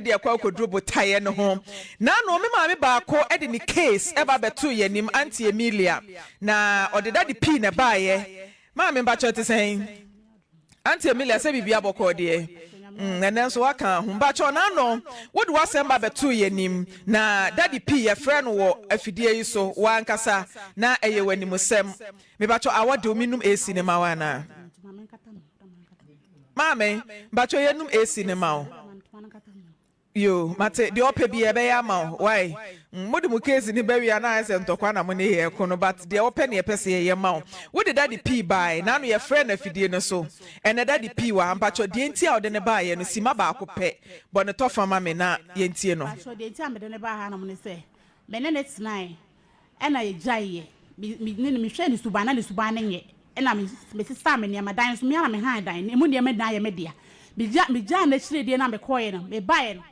De ɛkɔ akɔduru botaeɛ no ho. Naano me maame baako de ne case ba bɛtoo yɛn anim, Auntie Emilia, na ɔde Daddy P na ɛbaeɛ. Maame mpakyɛw te sɛn? Auntie Emilia sɛ biribiara bɔkɔɔ deɛ? Mm, ɛnɛ nso woaka ho. Mpakyɛw naano wode w'asɛm ba bɛtoo yɛn anim, na Daddy P yɛfrɛ no wɔ afidie yi so, wo ankasa na ɛyɛ w'animusɛm. Mepakyɛw awɔ de wo menum AC no ma wo anaa? Maame, mpakyɛw yɛnum AC no ma wo. Yoo, mate, deɛ ɔpɛ biaa yɛbɛyɛ ama wo, wai? Mode mo case no ba wie a na ayɛ sɛ ntɔkwa na mo ne yɛn reko no, but deɛ wopɛ na yɛpɛ sɛ yɛyɛ ma wo. Wode Daddy P baeɛ, naano yɛfrɛɛ no afidie no so, ɛnnɛ Daddy P wɔ ha, mpakyɛw deɛ nti a wode no baeɛ no, simma baako pɛ, bɔ ne tɔfa ma me na yɛntie no. Mpakyɛw deɛ nti a mede no baa hanom ne sɛ, me ne no tenaeɛ, Ɛna yɛgyaeɛ. Me me ne no mehwɛɛ ne suban na ne suban no nyɛ. Ɛna me mesesaa me nneɛma. Dan nso me ara na mehan dan no. Emu nneɛma nyinaa yɛ me dea. Megya megyaa n'akyire deɛ na mekɔeɛ no, mebaeɛ no,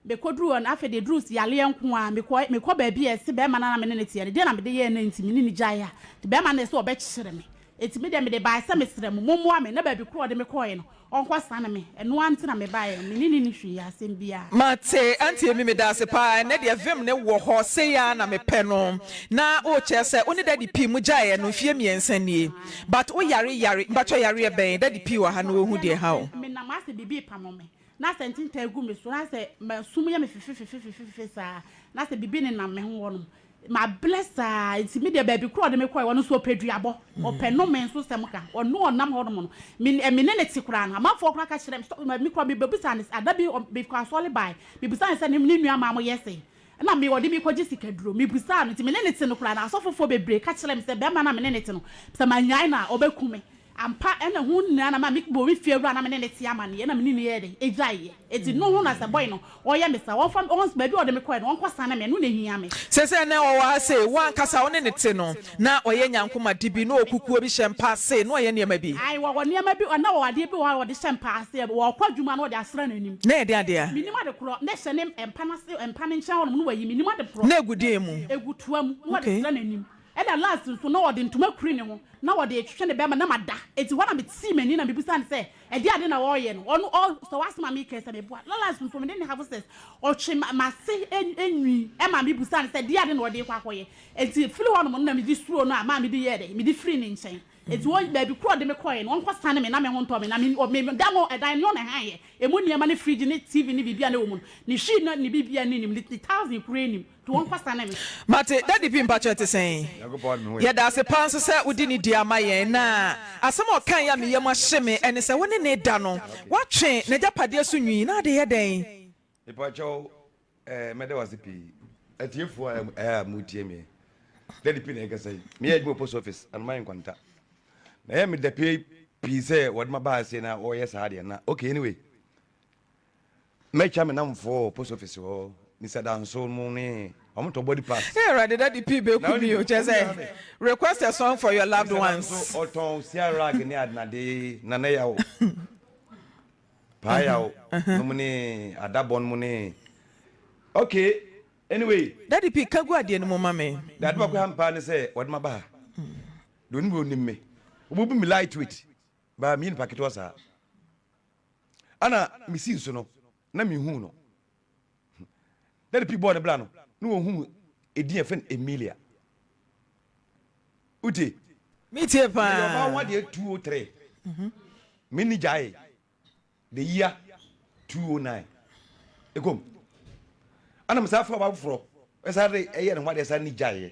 mekɔduruu hɔ no, afei deɛ ɛduruu yareɛ nko ara. Mekɔ mekɔ baabi a ɛse barima no a na me ne no teɛ no, deɛ na mede yɛɛ no nti me ne no gyaeɛ a, nti barima no se ɔbɛkyere me. Enti me deɛ mede baeɛ sɛ mesrɛ mo, mommoa me na baabi korɔ a ɔde me kɔeɛ no, ɔnkɔsane me. Ɛno ara nti na mebaeɛ. Me ne no nni hwee asɛm biara. Mate, Auntie Amy medaase paa, ɛnɛ deɛ vim no wɔ hɔ, sei ara na mepɛ no. Na wokyerɛ sɛ wo ne Daddy P mo gyaeɛ no mfeɛ mmiɛnsa nie, but wo yare yare, mpakyɛw yareɛ bɛn? Daddy P wɔ ha na ɔhu deɛ ɛha wo. Menam asɛ biribi repamo me, na sɛ ntentan gu me so, na sɛ m'asom yɛ me fefefefefefe saa, na sɛ biribi nenam me ho hɔnom, Mabrɛ saa nti me deɛ baabi korɔ ɔde me kɔɛ ɔno nso ɔpɛ duabɔ ɔpɛ nome nso sɛm ka ɔno ɔnam hɔ nom no me me ne ne te koraa no amanfoɔ koraa ka kyerɛ me sɛ me koraa me bɛbusa ne ada bi me kɔ asɔre bae me busa ne sɛ ne ne nua maa mo yɛ sɛn ɛna me ɔde me kɔgye sika duro me busa no nti me ne ne te no koraa no asɔfofoɔ bebree ka kyerɛ me sɛ bɛrima no a me ne ne te no sɛ manyae no a ɔbɛku me Ampa, ɛna ho nyinaa na ma me bɔ me fie wura na me ne no te amaneɛ na me ne no yɛɛ dɛn? Ɛgyaeɛ. Enti no ho na sɛ boy no ɔyɛ me saa, ɔmfa me, ɔns, baabi a ɔde me kɔeɛ no ɔnkɔ sane me, ɛno na ɛhia me. Seesei ɛnnɛ ɔwɔ ha sei, wo ankasa wo ne no te no, na ɔyɛ nyankoma de bi, na ɔwɔ kukuo bi hyɛ mpa ase, na ɔyɛ nneɛma bi. Ae, wɔwɔ nneɛma bi, na ɔwɔ adeɛ bi wɔ hɔ a ɔde hyɛ mpa ase, ɔɔkɔ adwuma na ɔde asra n'anim. Na ɛyɛ deɛn adeɛ a? Mennim ade korɔ, na ɛhyɛ ne mpa no ase, mpa no nkyɛn hɔnom na wayi, mennim ade korɔ. Na ɛgu deɛn mu? Ɛgu toa mu, na ɔde sra n'anim. Ɛna last nso na ɔde ntoma kuri ne ho na ɔde retwetwe ne bɛma na mada enti hɔ na metii m'ani na mebisaa no sɛ ɛdeɛ ade na ɔreyɛ no ɔno ɔ sɛ w'asɛm a meka yi sɛ meboa na last nso mene ne have sex ɔtwe m'ase nwi ɛma mebisaa no sɛ ɛdeɛ ade na ɔde rekɔ akɔyɛ enti firi hɔ nom no na mede suro no a maa mede yɛɛ dɛ mede firii ne nkyɛn enti wɔ baabi korɔ ɔde me kɔɛ no ɔnkɔ sane me na me ho ntɔ me na me me da no ɛdan no na ɛhan yɛ emu nneɛma ne fridge ne TV ne biribi a na ɛwɔ mu no ne hwii na ne biribi a ne nim ne thousand koraa nim. To wɔn kɔ sane me. Mate, Daddy P mpakyɛ ɛte sɛn? Yɛda ase paa nso sɛ wode nidi ama yɛn. Na asɛm a ɔkae yi a me yam ahye me ɛne sɛ wo ne no da no, woatwe n'agyapadeɛ so nwi na ade yɛ dɛn? Mepakyɛw eh, mɛda wo ase pii. Atiefoɔ a ɛyɛ a motie me, Daddy P na ɛkasa yi. Meyɛ adwuma wɔ post office, Anomaye Nkwanta. Na ɛyɛ me dɛ pii pii sɛ wɔde ma baa ase na wɔyɛ saa deɛ na okay anyway. Mɛkya me namfoɔ wɔ post office hɔ, Mister Danso mo ne wɔn tɔ body parts. Hey Awurade Daddy P bɛku mi o kyerɛ sɛ request a song for your loved ones. Mister Danso ɔtɔn sia rag ne adenade Nana Yaw Paa Yaw nom ne Adabɔ nom ne okay anyway. Daddy P ka gu adeɛ no mu ma me. Deɛ ade baako ɛha me paa ne sɛ wɔde maba ha deɛ onim deɛ onim me wɔbɛbu me light weight baa meyɛ nipa ketewa saa. Ana misii so no, na mihuu no. Daddy P bɔɔ ne bra no, na ohuu edin a yɛfrɛ no Emilia. Wotie? Metie paa. Meyɛ ɔbaa ho adeɛ 203. Me ni gyae the year 209. Ekom. Ana mesan fa ɔbaa foforɔ, ɛsan de ɛyɛ ne ho adeɛ san ni gyaeɛ.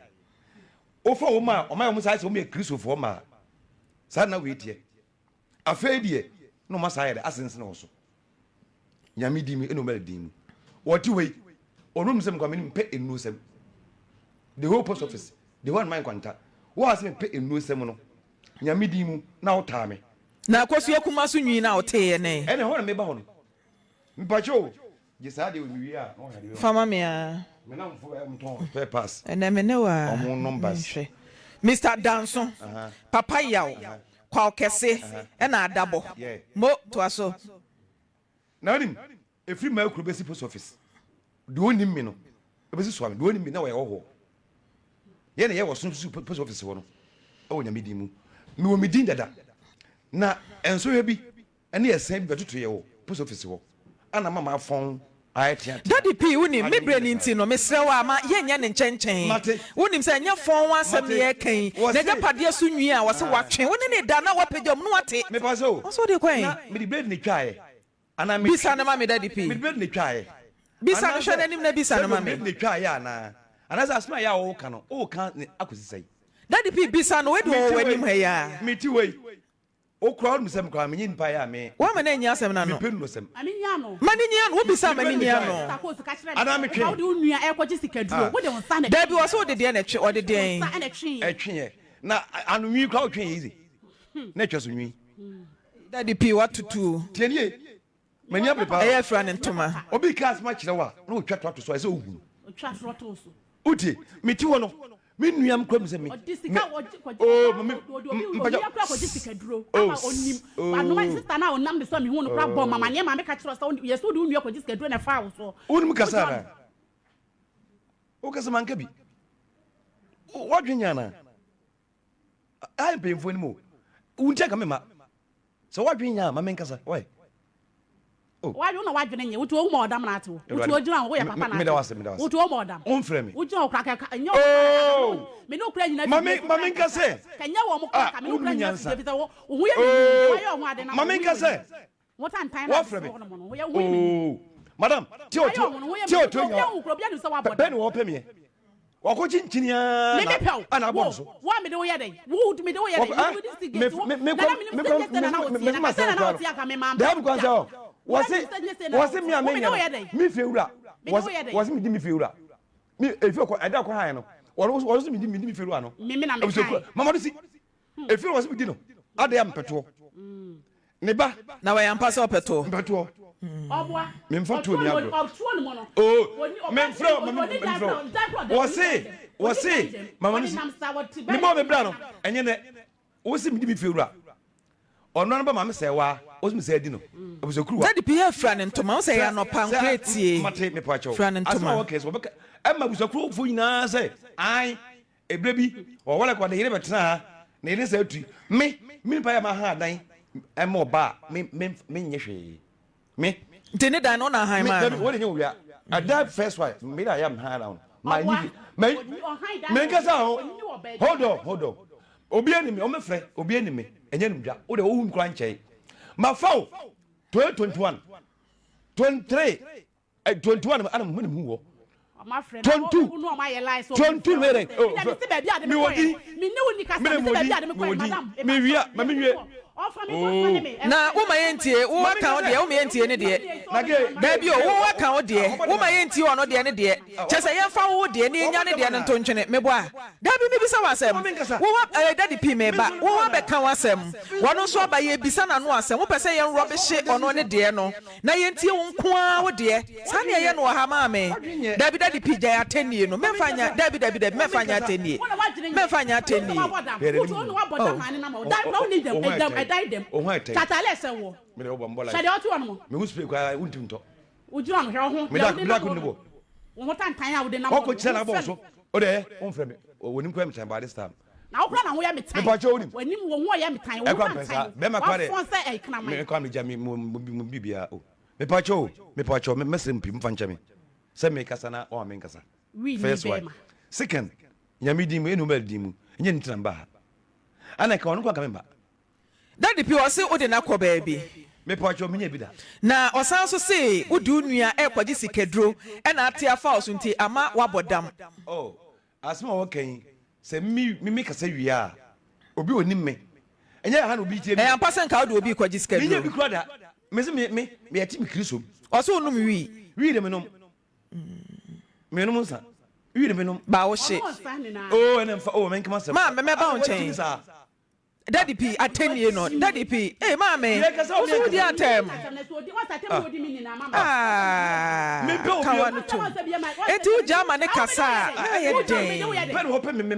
Wofa wɔn a wɔn ayɛ wɔn saa sɛ wɔn yɛ Kristofoɔ maa. Saa na wei teɛ. Afei deɛ na ɔma saa yɛ dɛ asensene wɔ so. Nyame din mu ɛna ɔma din mu. Wɔte hɔ yi, ɔno nim sɛ mekwa menim pɛ nnuro sɛm. The whole post office, the whole anoma nkwanta. Wo a sɛ mepɛ nnuro sɛm no, Nyame din mu na wotaa me. Na akosua kuma so nwi na woteeɛ ne. Ɛna ɛhɔ na meba hɔ no. Mpakyɛ o, gye saa deɛ mewie a na wahwɛ adeɛ. Fa ma me aa. Me namfo ɛ ɔmo tɔn spare parts. Ɛnɛ me ne wo aa. Ɔmo numbers. Menhwɛ. Mister Danso, Papa Yaw, Kwaw Kɛse ɛna Adabɔ. Mo, toa so. Na wonim, ɛfiri Maakuro bɛsi post office, deɛ ɔnnim me no, ɛbɛsi Suame, deɛ ɔnnim me na ɔyɛ hɔhoɔ. Yɛn na yɛwɔ so nso post office hɔ no, ɛwɔ Nyame din mu. Mewɔ me din dada. Na nsɔhwɛ bi ɛne ɛsɛn bi bɛtoto yɛ wɔ post office hɔ, ana ama mafɔn Ayɛ teatea. Daddy P, wonim, me Adwene berɛ nyɛ no saa. nti no, mesrɛ wo a, ma yɛnyɛ no nkyɛnkyɛn. Mate. Wonim sɛ ɛnyɛ fɔn ho asɛm na Mate. yɛreka yi. Wɔse. N'agyapadeɛ so nwi a wɔse Aye. watwe, wo ne no da na woapagya mu na woate. Mepa sɛ o. Wo nso wode kɔ he? Na mede blade na etwaeɛ. Anaa me. Bisa no ma me, Daddy P. Mede blade na etwaeɛ. Bisa no, hwɛ Anaasɛ n'anim na bisa no sɛdeɛ ma me. blade na etwaeɛ anaa? Anaasɛ asɛm a ɛyɛ a woreka no, woreka no akɔsi sɛn? Daddy P, bisa no, wei deɛ ɔwɔ Mete w'anim wei, ha yi ara. mete wei. Wo koraa wonim sɛ me koraa menyɛ nipa yɛ a me. Woama no anyi asɛm no ano. Mepɛ nnurosɛm. Ma me nyi ano. Ma no nyi ano, wobisa a ma no nyi ano. Sister Koos ka kyerɛ me Anaa sɛ, metwe. Woka wode wo nua ɛrekɔgye sikaduro, wode wo nsa na Dabi, ɛtweeɛ. ɔse wode deɛn na ɛtwe, ɔde Wo deɛn? nsa na ɛtweeɛ. Ɛtweeɛ. Na ano nwi koraa wotwe yɛ easy. Na ɛtwa so nwi. Daddy pii watoto o. Tie nie, m'ani abere paa. Ɛyɛ afira ne ntoma. Obi ka asɛm akyerɛ wo a, na otwa to ato so a, ɛsɛ sɛ wohu no. Otwa torɔ to so. Wotie, mete hɔ no, me nua mkura mi sɛ me. Ɔde sika ɔgye kɔgye Oh, ɔbaa me, ɔde obi mpakyɛ. obi akura kɔgye sika duro Oh, ama onim oh. anoma sista na ɔnam ne so a mehu no kora bɔ mama nneɛma meka kyerɛ sɛ yɛ sɛ wode wo nua kɔgye sika duro na ɛfaa wo so. Wonim kasa anaa? Wokasa manka bi. Woadwen nyɛ anaa? Ayɛ mpanyimfoɔ anim o. Wo nti anka memma. Sɛ woadwene nyɛ a, ma menkasa. Why? Oh. Wadwene na wadwene nyɛ. Wotu owu ma ɔdam na ate wo. Wotu ogyina ho woyɛ papa na ate. Meda wase, meda wase. Wotu owu ma ɔdam. Womfrɛ me. Wogyina hɔ kora kɛ nyɛ Oh. Me ne okura nyina Ma me ma menka sɛ. Kɛ nyɛ wɔn kora ka me ne okura nyina fidie fi sɛ wo ho yɛ me. Wayɛ ɔho ade na. Ma menka sɛ. Wɔfrɛ me. Oh, madam, tí o tí o tí o nya pɛ ni wɔpɛ miɛ. Wakɔ kyinkyini aa na ana abɔ nso. Wo a mede wo yɛ dɛn? Wo mede wo yɛ dɛn? Wo de si gate wo. Me kɔ me kɔ me ma sɛn kura no. Dɛm kwan sɛ ɔ wɔsi wɔsi mi a mi nyɛ no mi fie wura wɔsi wɔsi mi di mi fie wura mi efi kɔ ɛda kɔ han no wɔn wɔsi mi di mi di mi fie wura no. Ebusuakuo mama do si efie wɔsi mi di no adi a mpɛtoɔ. Ne ba. Na wɔyɛ ampa sɛ ɔpɛ toɔ. Mpɛ toɔ. Memfa toɔ ni agorɔ. Oo memfrɛ o memfrɛ o. Wɔse wɔse mama no si. Mebɔ me bra no ɛnyɛ nɛ. Wose medi me fie wura. Ɔno ano ba maame sɛ waa. Wose me sɛ adi no. Abusuakuruwa. Daddy pii afira ne ntoma. Wo sɛ ɛyɛ anɔpa nkora etie. Mate mepa kyɛw. Fira ne ntoma. Asɛm a wɔka sɛ wɔbɛka ɛma abusuakurufoɔ nyinaa sɛ ae Ɛberɛ bi, ɔware kɔ, ne yere bɛtenaa ha, ne yere saa tui. Me, me nipa yɛ ma ha adan ɛma ɔba a, me, me, me nyɛ hwee. Me. Nti ne dan no na han maa no? Wɔde nyɛ owia. Ada first wife, me na yɛ han no. Ma nyi fi. Me, me nkasa ho. Hold on, hold on. Obi ani me, ɔmo frɛ, obi ani me. Ɛnyɛ nim dwa. Wo de wohu nkura nkyɛn. Ma fa wo 2021, 23 21 ana mo ne mu wɔ 22 22 mɛ dɛ mi wɔ di mi ne mo di mi wɔ di mi wia ma mi wie ooo. Na wo ma yɛn ntie wo aka wo deɛ wo ma yɛn ntie ne deɛ daabi o wo aka wo deɛ wo ma yɛn ntie ɔno deɛ ne deɛ kyɛ sɛ yɛn fa wo deɛ ne yɛn nya ne deɛ no nto ntwene mebɔ a daabi mi bisa wo asɛm wo wa ɛɛ dadi pii meba wo wa bɛka wo asɛm wɔn nso aba yɛ bisa n'ano asɛm wo pɛ sɛ yɛn rɔbehye ɔno ne deɛ no Na yɛntie wo nko ara wo deɛ. Saa ne ɛyɛ no wɔ ha maame. Dabi daddy pii gyae atɛnnie no mɛmfa nyɛ dabi dabi dabi mɛmfa nyɛ atɛnnie mɛmfa nyɛ atɛnnie oh. Na wo kora na ho yɛ me tan. Mepakyɛ wonim. W'anim wo ho yɛ me tan. Wo ho Ɛkwa mpɛ saa. tantan. Bɛrima kora deɛ. Wafɔn sɛ ɛkraman. Me kora megya me mo mo biribiara o. Mepakyɛ o mepakyɛ o mɛsrɛ mo pii momfa nkyɛ me sɛ mekasa na wɔma menkasa. Wi ni First one. bɛrima. Second, Nyame din mu ɛne Omar din mu ɛnyɛ ne nti na mebaa ha. Ana nka ɔno nko anka memma. Daddy pii ɔse wode no akɔ baabi. Mepakyɛ o menyɛ bi da. Na ɔsan nso se wode wo nua ɛrekɔgye sikaduro ɛna ate afa wo so nti ama woabɔ dam. Oh Asɛm a wɔka yi, sɛ me me kasa wie a, obi a onim me, ɛnyɛ ha na obi tie me. Ɛyɛ ampa sɛ nka wode obi rekɔgye sika Menyɛ bi duro? kura da. Mese me me meyɛ te me Kristo mu. Ɔse wonom wii? Wii de menom. Menom nsa. Wii de menom. Ba wo hye. Oh ɛna mfa oh menkama asɛm. Ma mɛba wo Adɛn woatumi nkyɛn. saa? Daddy pii atɛnnie no daddy pii ee maame wo so wodi atɛm ah kawa no tom eti wo gya ma ne kasa a na ayɛ dɛn. Wo kura me me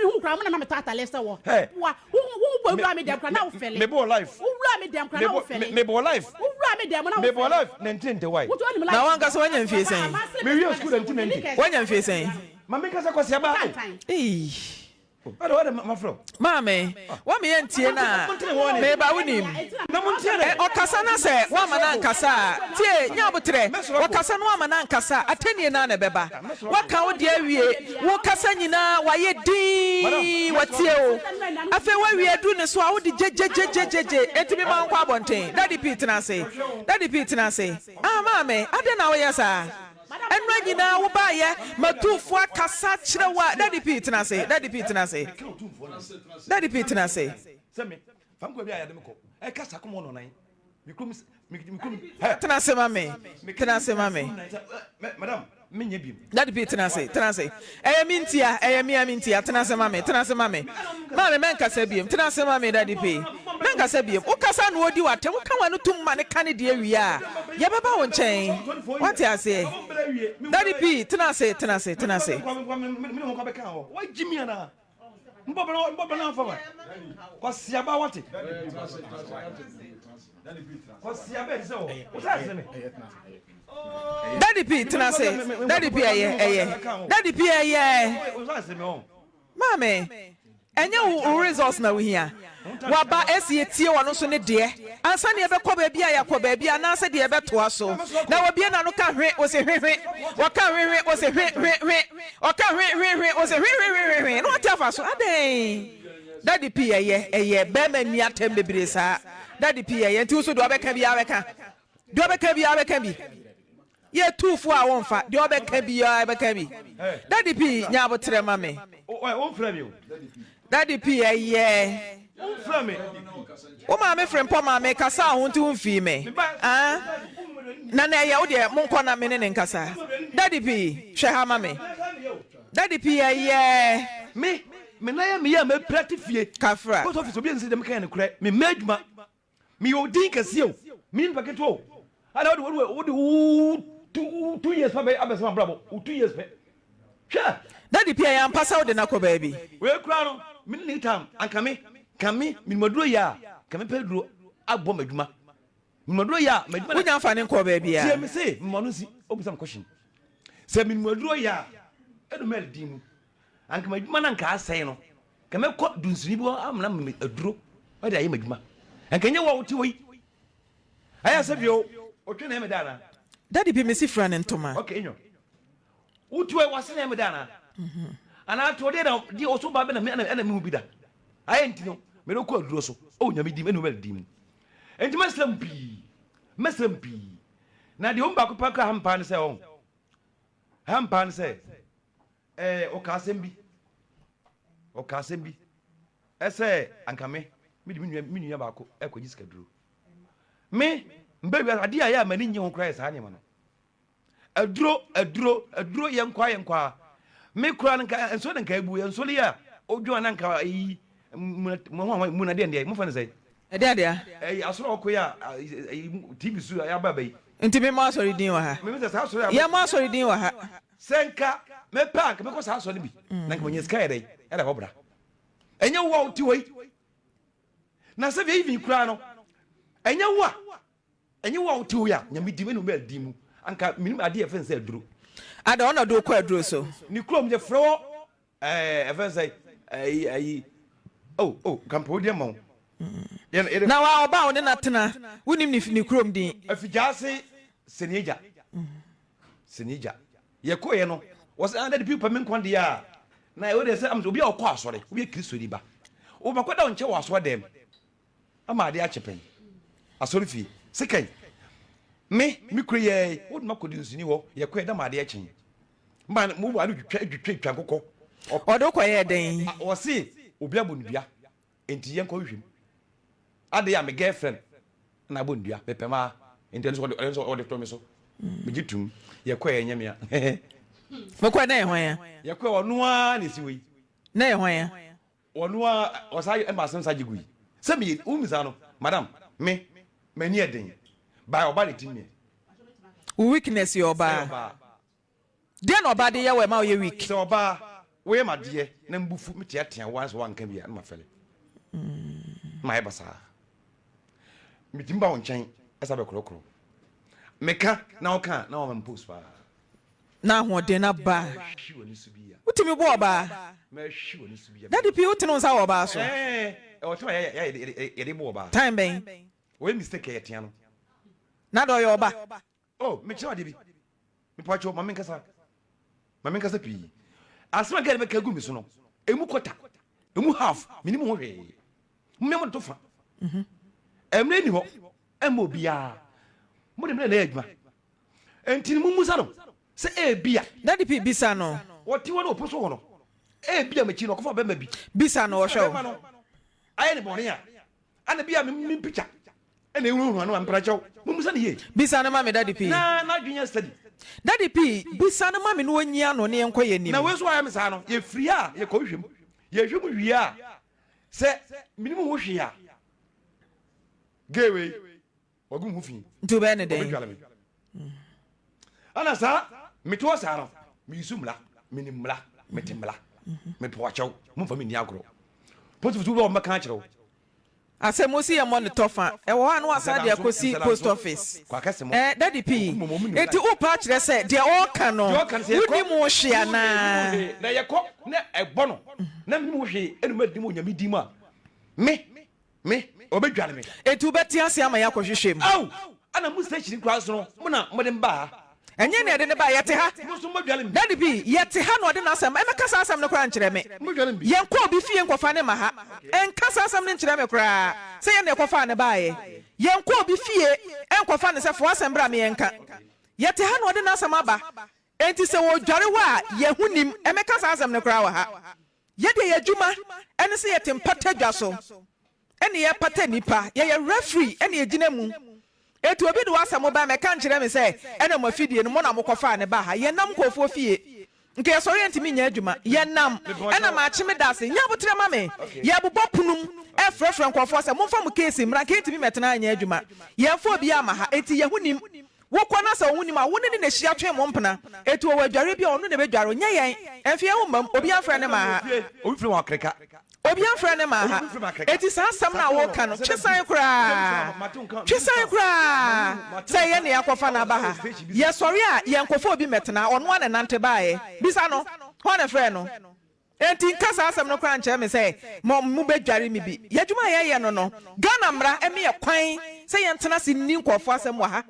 hu kura mo na na me tɔ atale sɛ wɔ. Hey. Wa wo wo bɔ wura me dɛm kura na wo fɛle. Me bɔ life. Wo wura me dɛm kura na wo fɛle. Me bɔ life. Wo wura me dɛm na wo fɛle. Me bɔ life 1990 why. Na wankasa wanya mfie sɛn? Me wie school 1990. Wanya mfie sɛn? Ma me kasa kwasi aba. Eii. Maame, woama yɛantie no a, meba wonim. Ɛ, ɔkasa na sɛ woamma no ankasa a, tie, nya aboterɛ, ɔkasa na woamma no ankasa a, atɛnnie no ara na ɛbɛba. Woaka wo deɛ awie, wo kasa nyinaa wayɛ dinn, watie wo. Afei woawie aduru ne so a, wode gyegyegyegyegye, enti mema wo nkɔ abɔnten. Daddy Pii, tena ase. Daddy Pii, tena ase. Ah, maame, adɛn na woyɛ saa? Ɛnora nyinaa wo baayɛ matuufoɔ akasa akyerɛ wo a Daddy Pii tena ase Daddy Pii tena ase Daddy Pii tena ase. Tena ase ma me tena ase ma me Daddy Pii tena ase tena ase Ɛyɛ me ntia ɛyɛ me a me ntia tena ase ma me tena ase ma me Maame mɛnkasa biom tena ase ma me Daddy Pii. Mɛnkasa biom. Wokasa na ɔdi w'atɛm, woka w'ano tom ma no ka ne deɛ wie a, yɛbɛba wo nkyɛn. Woate aseɛ? Daddy P, tena ase, tena ase, tena ase. Daddy P, tena ase. Daddy P, ɛyɛ, ɛyɛ. Daddy P, ɛyɛ. Maame, ɛnyɛ wo wo results na wohia. Waba ɛsɛ yɛtie ɔno nso ne deɛ ansa na yɛbɛkɔ baabi a yɛakɔ baabi anaasɛ deɛ yɛbɛtoa so. Na wabue n'ano ka hwe, wose hwe hwe, ɔka hwe hwe, wose hwe hwe hwe, ɔka hwe hwe hwe, wose hwe hwe hwe hwe hwe, na wate afa so. Adɛn? Daddy P ɛyɛ, ɛyɛ, bɛrima nni atɛm bebree saa. Daddy P ɛyɛ, nti wo nso deɛ ɔbɛka biara bɛka. Deɛ ɔbɛka biara bɛka bi. Yɛ tu fo a wonfa, deɛ ɔbɛka biara bɛka bi. Daddy P nya aboterɛ ma me. Daddy P ɛyɛ. Wo maame Frempɔ maa me kasaa ho nti womfii me. Ah, Nana ɛyɛ wo deɛ monkɔ na me ne ne nkasa. Daddy P hwɛ ha ma me. Daddy P ɛyɛ. Me, me nan yɛ me ya a mapira te fie. Kafra. Post office obi nsi dɛm ka yɛ nokorɛ me mma adwuma. Meyɛ odin kɛseɛ o, menyɛ nipa ketewa o. Ada wode wode wode wo two two years pɛ abɛsɛ m'abrabɔ, wo 2 years pɛ. Hwɛ! Daddy Pia, ɛyɛ ampa sɛ wode no akɔ baabi? Wei koraa no, me ne ne tam, anka me, ka me, menim aduro yɛ a, ka mepɛ aduro abɔ m'adwuma. Menim aduro yɛ a, m'adwuma na. Wonya mfa no nkɔɔ baabiara. Tie me se, mema no nsi, wobisa me question. Sɛ menim aduro yɛ a, ɛdu mɛl din mu, anka m'adwuma no anka asɛe no, Nka mɛkɔ dunsini bi hɔ amena me aduro de ayɛ m'adwuma. Nka nyɛ wo a wote hɔ yi. Ayɛ sɛ deɛ ɔtwe na ɛmɛ da anaa? Daddy bi mesi fira ne ntoma. Okay, enyo. Wote hɔ yi wase na ɛmɛ da anaa? Anaa te ɔdeɛ na deɛ ɔso ba bɛ na me ɛna mehu bi da. Ayɛ nti no mede wokɔ aduro so. Oh nyame dim ɛna wobɛ di mu. Nti mɛsrɛ mu pii. Mɛsrɛ mu pii. Na deɛ ɔmu baako pɛ kora ha mpaa ne sɛ ɔho. Ha mpaa ne sɛ Ɛɛ, ɔka asɛm bi. Ɔka asɛm bi. Ɛsɛ anka me, mede me nua, me nua baako ɛkɔgye sikaduro. Me, mbɛ wiase, adeɛ a ɛyɛ a m'ani nnye ho koraa yɛ saa nneɛma no. Aduro, aduro, aduro, yɛ nkwaa, yɛ nkwaa. Me koraa no nka, nsuo na nka ebu, nsuo no yɛ a, odwo a na nka ayi, muna, mo ho muna deɛ deɛ, mo fa no sɛ. Ɛdeɛ adeɛ? Ɛyi, asɔrɔ ɔkɔ yi a, ɛyi, TV so a, aba aba yi. Nti me mmɔ asɔre din wɔ ha? Me sɛ saa asɔre a. Yɛ mmɔ asɔre din wɔ ha. Sɛ nka mɛpɛ a nka mɛkɔ saa asɔre no bi na nka manya sika yɛ dɛn ɛde abɔ bra. Ɛnyɛ wo a wote hɔ yi. Na sɛ even koraa no, ɛnyɛ wo a ɛnyɛ wo a wote hɔ yi a nyame di mu ɛna ɔbɛ di mu anka menim adeɛ yɛfrɛ no sɛ aduro. Ada ɔna ɔde wokɔ aduro so. Ne kurom yɛfrɛ hɔ ɛɛ ɛfrɛ sɛ ɛyi ɛyi oh oh nka mpɛ wodi ama wo. Na wa ɔba a wo ne no atena wonim ne ne kurom din. Afigyaase sɛniagya sɛniagya. Yɛkɔeɛ no, wɔsɛ, ah, Daddy Pii pɛ me nkwa deɛ a, na ɛwɔ deɛ sɛ, am sɛ obi a ɔkɔ asɔre, obi yɛ Kristoni ba. O, makɔda wo nkyɛn wɔ asɔre dɛm ama adeɛ akye pɛn. Asɔre fie. Sekan, me, me kuro yɛɛ, wode makɔdi nsuni hɔ, yɛkɔɛ da ma adeɛ kye. Ma, mo wɔ ano twitwa, twitwa, twitwa nkokɔ. Ɔde wokɔyɛɛ dɛn? Ɔse, obi abɔ no dua, enti yɛnkɔ hwehwɛ mu. Adɛn a me girlfriend na abɔ ndua mepɛ maa nti ɛno nso ɔde ɛno nso ɔde to me so megye tum yɛkɔɛ ɛnyɛ mea Mokɔɛ na yɛ hwan a? Yɛkɔɛ ɔno ara na esi hɔ yi. Na yɛ hwan a? Ɔno ara ɔsa ɛma asɛm sa gye gu yi sɛ meyɛ wonim saa no madam me m'ani yɛ den by ɔbaa na ɛtim meɛ. Wo weakness yɛ ɔbaa. Ɛyɛ ɔbaa. Deɛn na ɔbaa de yɛ wo a ɛma woyɛ weak? Sɛ ɔbaa, woyɛ me adeɛ na me bo fu, me teatea wo ara sɛ woanka bi a, na mafɛle. Na mayɛ basaa. Metumi ba wo nkyɛn ɛsa bɛkorɔkorɔ. Meka na woka a, na wama me post paa. Na ahoɔden no aba. Mɛhwe w'ani so bi a. Wotumi bɔ ɔbaa? Mɛhwe w'ani so bi a. Daddy P, wotene wo nsa wɔ ɔbaa so? Ɛɛ, ɛwɔ time a yɛde bɔ ɔbaa. Time bɛn? Ɔyɛ mistake a yɛtea no. Na dɛ ɔyɛ ɔba? Oh, mekyerɛ wo adeɛ bi. Mepakyɛw, ma menkasa. Ma menkasa pii. Asɛm a girl no bɛka agu me so no, emu quarter, emu half, mennim ho hwee. Mommea mo nto fa. Mmerɛ nni hɔ mma obiara. Mode mmerɛ na ɛyɛ adwuma. Enti no mommisa no sɛ ebia. Daddy P, bisa no. Ɔte hɔ na ɔpo so hɔ no, ebia m'akyi no ɔkɔfa bɛrima bi. Bisa no, ɔhwɛ wo. Bɛrima no ayɛ ne bɔne a, ana bi a me picture ɛna ehunahuna no a, mprakyɛw, mommisa no yie. Bisa no ma me, Daddy P. Na n'adwene yɛ steady. Daddy P, bisa no ma me na ɔnyi ano na yɛnkɔ yɛn anim. Na wei nso ayɛ me saa no, yɛfiri ha a, yɛkɔhwehwɛ mu. Yɛhwɛ mu wie a, sɛ menim ho hwee a, gay wei, wagu me ho fi. Nti wobɛyɛ ne dɛn? Ɔbɛdwale me. Ɛna saa, mete hɔ saa no, meyisu mmara, menim mmara, mete mmara, mepɛ wakyɛw, momfa me nni agorɔ. Potifo wobɛ wɔn bɛka akyerɛ wo. Asɛm osi yɛ mmɔ ne tɔfa. Ɛwɔ hɔ a na wasan de akɔsi post office. Eh, Daddy P, enti wopa akyerɛ sɛ deɛ ɔreka no, wonim ho hwee anaa? Na yɛkɔ na ɛbɔ no, na menim ho hwee, ɛna madi mu Onyame din mu a, me, Me, ɔbɛdware me. Enti wobɛte ase ama yɛakɔhwehwɛ mu? Ao! Ɛna mo station koraa nso no, mo na mode me baa ha. Ɛnyɛ nea yɛde no bae, yɛte ha. Mo nso mobɛdware me bi. Daddy P, yɛte ha na ɔde n'asɛm, ɛmmɛka saa asɛm no koraa nkyerɛ me. Mobɛdware me bi. Yɛnkɔ obi fie nkɔfa no mma ha. Ɛnka saa asɛm no nkyerɛ me koraa, sɛ yɛn na yɛkɔfaa no baeɛ. Yɛnkɔ obi fie nkɔfa no sɛ fa w'asɛm bra me yɛnka. Yɛte ha na ɔde n'asɛm aba. Enti sɛ wɔredware wo a, yɛn ho nnim. Ɛmmɛka saa asɛm no koraa wɔ ha. Yɛ deɛ yɛ adwuma ne sɛ yɛte mpata dwa so ne yɛpata nnipa, yɛyɛ referee ne yɛgyina mu. Enti obi de w'asɛm ba mmɛka nkyerɛ me sɛ ɛna mo afidie no mo na mokɔfaa no baa ha. Yɛnnam nkurɔfoɔ fie. Nka yɛsɔre yɛntumi nyɛ adwuma. Yɛnam ɛna makye me da ase. Nya aboterɛ ma me. Yɛbobɔ pono mu frɛfrɛ nkurɔfoɔ sɛ momfa mo case mmra nka yɛntumi mmɛtena ha nyɛ adwuma. Yɛmfa obiara mma ha. Enti yɛn ho nnim. Wokɔ na sɛ wo ho nnim a, wo ne no na hyia twe mo mpena. Enti ɔwɔ adwareɛ bi a, ɔno na ɛbɛdware wo, nyɛ yɛn. Ɛmfa yɛn ho mma mu. Obiara mfrɛ no mmaa ha. Obiara mfrɛ no mmaa ha. Enti saa asɛm no a woreka no, twe san koraa. Twe san koraa sɛ ɛyɛ nea yɛakɔfa no aba ha. Yɛsɔre a, yɛnkɔfa obi mmɛtena ha. Ɔno ara na ɛnante baeɛ. Bisa no, hwan na ɛfrɛɛ no? Enti nka saa asɛm no koraa nkyerɛ me sɛ mo mobɛdware me bi. Yɛn adwuma a yɛyɛ no no, Ghana mmara me yɛ kwan sɛ yɛntena ase nni nkurɔfoɔ asɛm wɔ ha.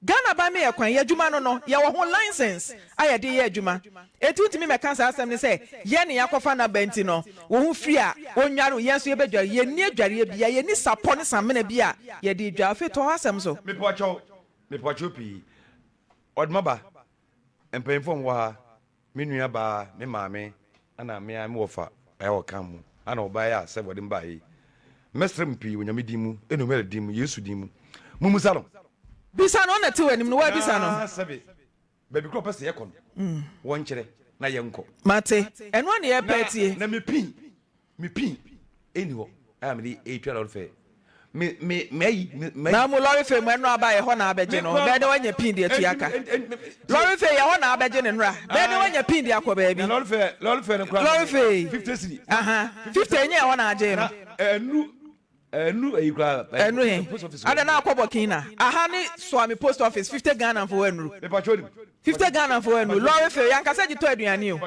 Ghana ban me yɛ kwan, yɛn adwuma no no, yɛwɔ ho license a yɛde yɛ adwuma. Enti wontumi mmɛka saa asɛm no sɛ yɛn na yɛakɔfa no aba nti no, wo ho firi a, wɔnnware wo, yɛn nso yɛbɛdware. Yɛnni adwareɛ biara, yɛnni sapɔ ne samena bi a yɛde redware. Afei toa w'asɛm so. Mepakyɛw, mepakyɛw pii. Ɔdoma ba, mpanyimfo a wɔwɔ ha, Me nua baa, me maame, ɛna me ara me wɔfa a ɛwɔ kan mu, ɛna ɔbaa yi a sɛ wɔde me baa yi. Mɛsrɛ mo pii wɔ Nyame din mu, ɛne Omega din mu, Yesu din mu. Mommisa no. Bisa no, ɔna te w'anim no, woabisa no. Na sɛbe, baabi korɔ ɔpɛ sɛ yɛkɔ no, wɔnkyerɛ na yɛnkɔ. Mate, ɛno ara na yɛrepɛ atie. Na me pin, Me pin ɛni hɔ a mede ɛretwa lɔre fɛ. Me me me ayi me me. Na mo lɔre fɛ mu ɛno aba yɛ hɔ na abɛgye no bɛyɛ dɛ wanya pin de atua ka. Lɔre fɛ yɛ hɔ na abɛgye ne nora bɛyɛ dɛ wanya pin de akɔ baabi. Na lɔre fɛ lɔre fɛ no kora. Lɔre fɛ yi. 50 cedi. Aha 50 ɛnyɛ ɛhɔ na agye no. Ɛnu ɛnu ayi kora. Ɛnu he adɛ na akɔ Burkina aha ne Suame post office 50 Ghana fo ɛnuru. Mepatwa onim. 50 Ghana fo anu lorry fare yankasa gye tɔ aduane o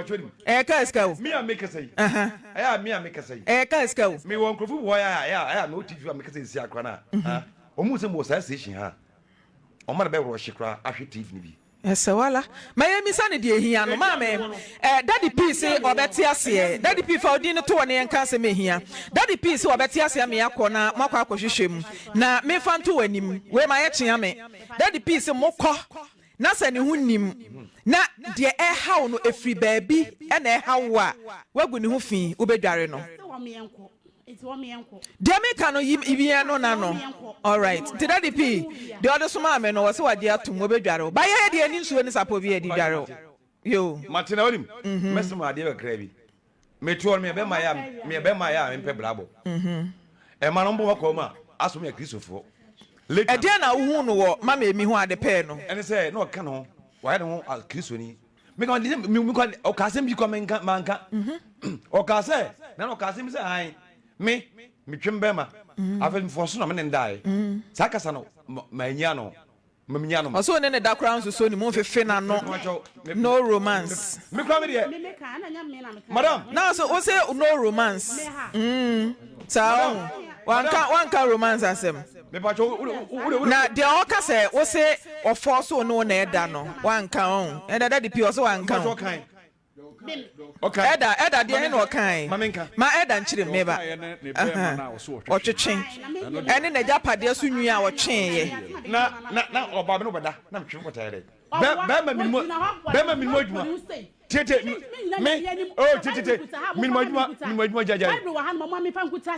ɛyɛ car sika o Me a me kasa yi ɛyɛ a me a me kasa yi ɛyɛ car sika o. Me wɔ nkurɔfo bi hɔ ɛyɛ a ɛyɛ a ɛyɛ a me wɔ TV a me kasa esi akora na ah wɔn mu sɛ mo wɔ saa station ha wɔn ma na bɛ rɔhye koraa ahwɛ TV no bi. Ɛsɛ wala ma yɛ misa no deɛ ehia no maame eh daddy pii se ɔbɛte aseɛ daddy pii fa odin no to hɔ na yɛn ka asɛm ehia daddy pii se ɔbɛte aseɛ ama yɛakɔ na moakɔ akɔhwehwɛ mu na me fa nto w'anim wei ma yɛ kyea me daddy pii se mokɔ na sɛ ne ho nnim, na deɛ ɛrehaw no ɛfiri baabi na ɛrehaw wo a, woagu ne ho fi, wobɛdware no. Deɛ meka no, yi yɛn no na no. Alright. Nti Daddy P, deɛ ɔde somaa me no, ɔse wagye atom, wɔbɛdware wo. Ba yɛyɛ deɛ yɛnni nsuo ne sapɔ bi a yɛde dware wo. Yoo. Mate na wonim, mɛsrɛ mo adeɛ kakra bi. Me toɔ no meyɛ bɛma yɛ a meyɛ bɛma yɛ a mempɛ brabɔ. Ɛma no mbɔ makɔ mu a aso meyɛ Kristofoɔ. Later. Ɛdeɛn na wohuu no wɔ Mama Amy ho ade pɛɛ no? Ɛne sɛ na ɔka ne ho wayɛ ne ho Kristoni. Meka me me ɔka asɛm bi kɔ menka manka. Ɔka sɛ na na ɔka asɛm bi sɛ ae me metwem bɛma. Afei mefɔ so na me ne no daeɛ. Saa kasa no manyi ano. Ma menya no. Ɔsɛ ɔne ne da koraa nsoso ne mu mfefe n'ano no romance. Me koraa me deɛ madam. Na so wo se no romance mm saa ɔho wanka wanka romance asɛm. Na deɛ ɔka sɛ wo se ɔfɔ so ne wo na ɛda no wanka ɔho ɛda daddy pii ɔse wanka o. Ɛda ɛda deɛ he na ɔkae? Ma ɛda nkyerɛ mu meba. Ɔtwetwe ɛne n'agyapadeɛ so nwi a ɔtweeɛ. Na na na ɔbaa me ne ɔbɛda na metwe kɔtaeɛ dɛ. Bɛrima minimu bɛrima minimu adwuma. Tete me oh tete minimu adwuma minimu adwuma gyagya.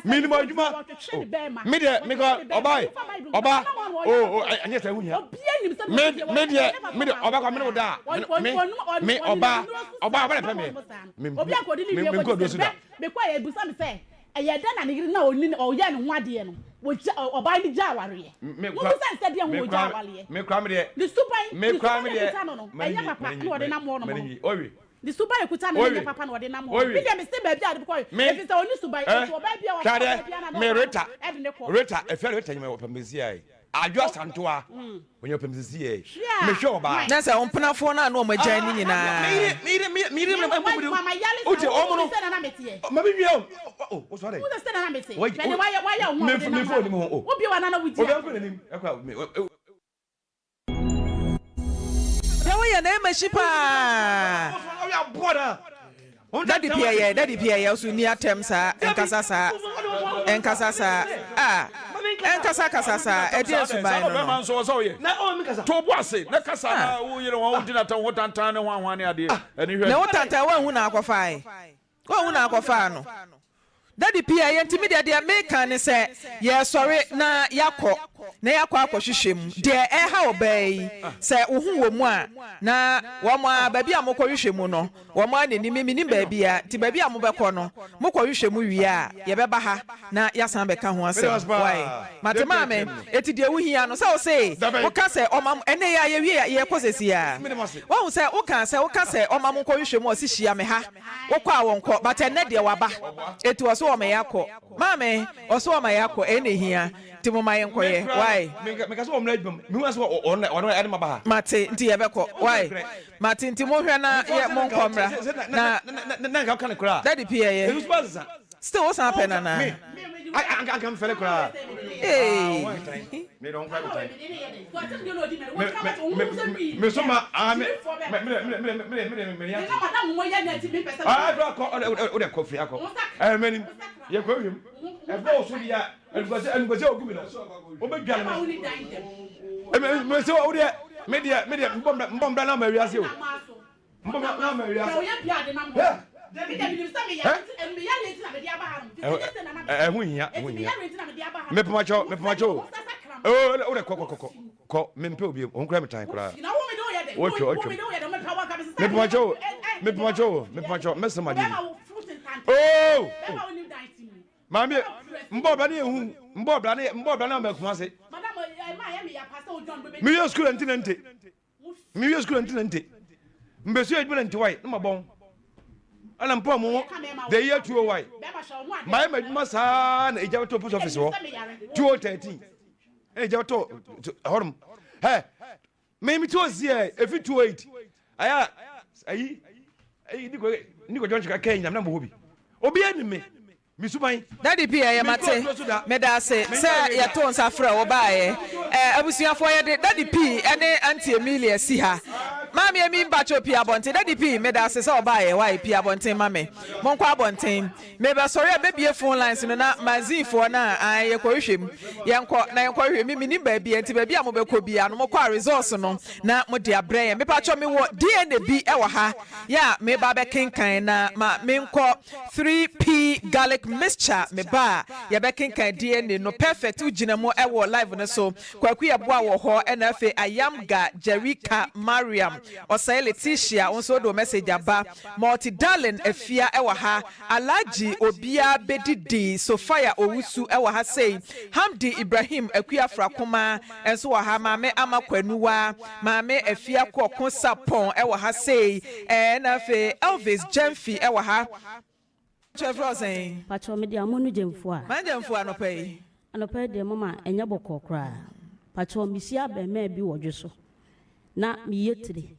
Minimu adwuma oh me deɛ me kɔ ɔbaa ɔbaa oh oh ɛnyɛ sɛ ɛho hia. Me me deɛ me deɛ ɔbaa kɔ me ne wo da a me me ɔbaa ɔbaa ɔbaa na pɛ me me me me nkɔ do so da. Ɛyɛ dɛn na ne yere no a ɔni ɔyɛ ne ho adeɛ no wɔgya ɔbaa no gya awareɛ? Mommisa no sɛ deɛn ho ɔgya awareɛ? Ne suban ne suban a ɛkuta no no ɛnyɛ papa na ɔde nam hɔ nom no. Ne suban a ɛkuta no no nyɛ papa na ɔde nam hɔ no. Me deɛ mese baabi a ɔde kɔ ɛfiri sɛ ɔnni suban nti ɔbaa bi a wafa ɔbaa biara na ɔbaa no ɛde ne kɔ. Rita efia Rita nyuma ɔpɛ me sisi Adwo Asantewa ɔnyɛ ɔpɛ me sisi yɛ mehwɛ ɔbaa. Na sɛ mpenafoɔ no a na wɔn agyae no nyinaa. Me yere me yere me yere me mpo me de o te ɔmo no ma me nua o o sɔre. Me me fo onim ho o. Obi ankɔ n'anim ɛkɔ me. Deɛ woyɛ no ɛma hyi paa. Daddy piɛyɛ daddy piɛyɛ so ni atɛm saa ɛnkasa saa ɛnkasa saa ah ɛnkasa kasa saa ɛdeɛ suban no no. nso ɔsɛ ɔyɛ to bo ase na kasa na wo yere wɔn wodi n'atɛm ho tantan ne ho ahoa ne adeɛ ɛne hwɛ. Ne ho tantan wɔn na akɔfae wɔn na akɔfaa no. Daddy pii a yɛnti me deɛ deɛ meka ne sɛ yɛresɔre na yɛakɔ na yɛakɔ akɔhwehwɛ mu deɛ ɛreha ɔbaa yi sɛ wo ho wɔ mu a na wɔn a baabi a mokɔhwehwɛ mu no wɔn a n'anim me menim baabi a nti baabi a mobɛkɔ no mokɔhwehwɛ mu wie a yɛbɛba ha na yɛasan bɛka ho asɛm wai mate maame eti deɛ wohia no sɛ wo se woka sɛ ɔma ɛnɛ yɛ a yɛwie a yɛkɔ sɛsi a wahu sɛ woka sɛ woka sɛ ɔma mo nkɔhwehwɛ mu ɔse hyia me ha Wokɔ a wɔnkɔ but ɛnnɛ deɛ waba eti ɔse wɔma yɛakɔ maame ɔse wɔma yɛakɔ ɛyɛ na ehia nti moma yɛnkɔyɛ wai. Mate nti yɛbɛkɔ wai mate nti monhwɛ na yɛ monkɔ mmra na daddy pii ɛyɛ still wosan pɛ no anaa. Eeii. Ɛho hia ɛho hia mepakyɛw mepakyɛw o o de kɔ kɔ kɔ kɔ mempɛ obi wɔn kura me tan koraa wotwa wotwa mepakyɛw mepakyɛw mepakyɛw mɛsɛm adeɛ bi oo maame mbɔ ɔbra ne ehu mbɔ ɔbra ne mbɔ ɔbra ne ama akuma ase meyɛ sukuu nti na nte. Mewie sukuu na nti mbɛsua adwuma na nti wae na mabɔn ɛna mpa mu the year 20 wae mayɛ m'adwuma saa na egya bɛtɔ post office hɔ 2013 ɛna egya bɛtɔ ɛhɔnom ɛ me me ti osi ɛ efi 2008 ayɛ ayi ayi nikɔ nikɔ jɔn kyerɛ kɛn nyinam na mo hɔ bi obi anim me. Me suban. Daddy P ɛyɛ mate medaase sɛ yɛtoo nsa frɛ wo baeɛ eh, abusuafoɔ yɛde Daddy P ne Auntie Emilia si ha Maame Emi mpakyɛw pie abɔnten Daddy P medaase sɛ ɔbaeɛ wai pie abɔnten ma me monkɔ abɔnten mebɛsɔre a mɛbie phone lines no na magazine foɔ no a ae yɛkɔhwehwɛ mu yɛnkɔ na yɛnkɔhwehwɛ me menim baabi a nti baabi a mobɛkɔ biara no mokɔ a results no na mode abrɛ yɛn mepakyɛw mewɔ DNA bi wɔ ha yɛ a meba abɛkenkan na ma menkɔ 3P garlic mixture me ba a yɛbɛkenkan DNA no perfect wo gyina mu wɔ live no so Kwaku Yeboah wɔ hɔ ɛna afei Ayamga Jerika Mariam Osei Letitia wo nso wode wo message aba Multi Darling Afia wɔ ha Alhaji obiara bɛdidi Sophia Owusu wɔ ha sei Hamdi Ibrahim Akua Frakoma nso wɔ ha Maame Ama Kwanuwa Maame Afia Kɔko Sapɔn wɔ ha sei ɛna afei Elvis Gyamfi wɔ ha. Kyerɛ frɛ wo sɛn? Pakyɛw mede Amonu Gyamfua. Man Gyamfua anɔpa yi. Anɔpa yi deɛ mama ɛnyɛ bɔkɔɔ koraa. Pakyɛw mehyia abarimaa bi wɔ dwo so na meyɛ tire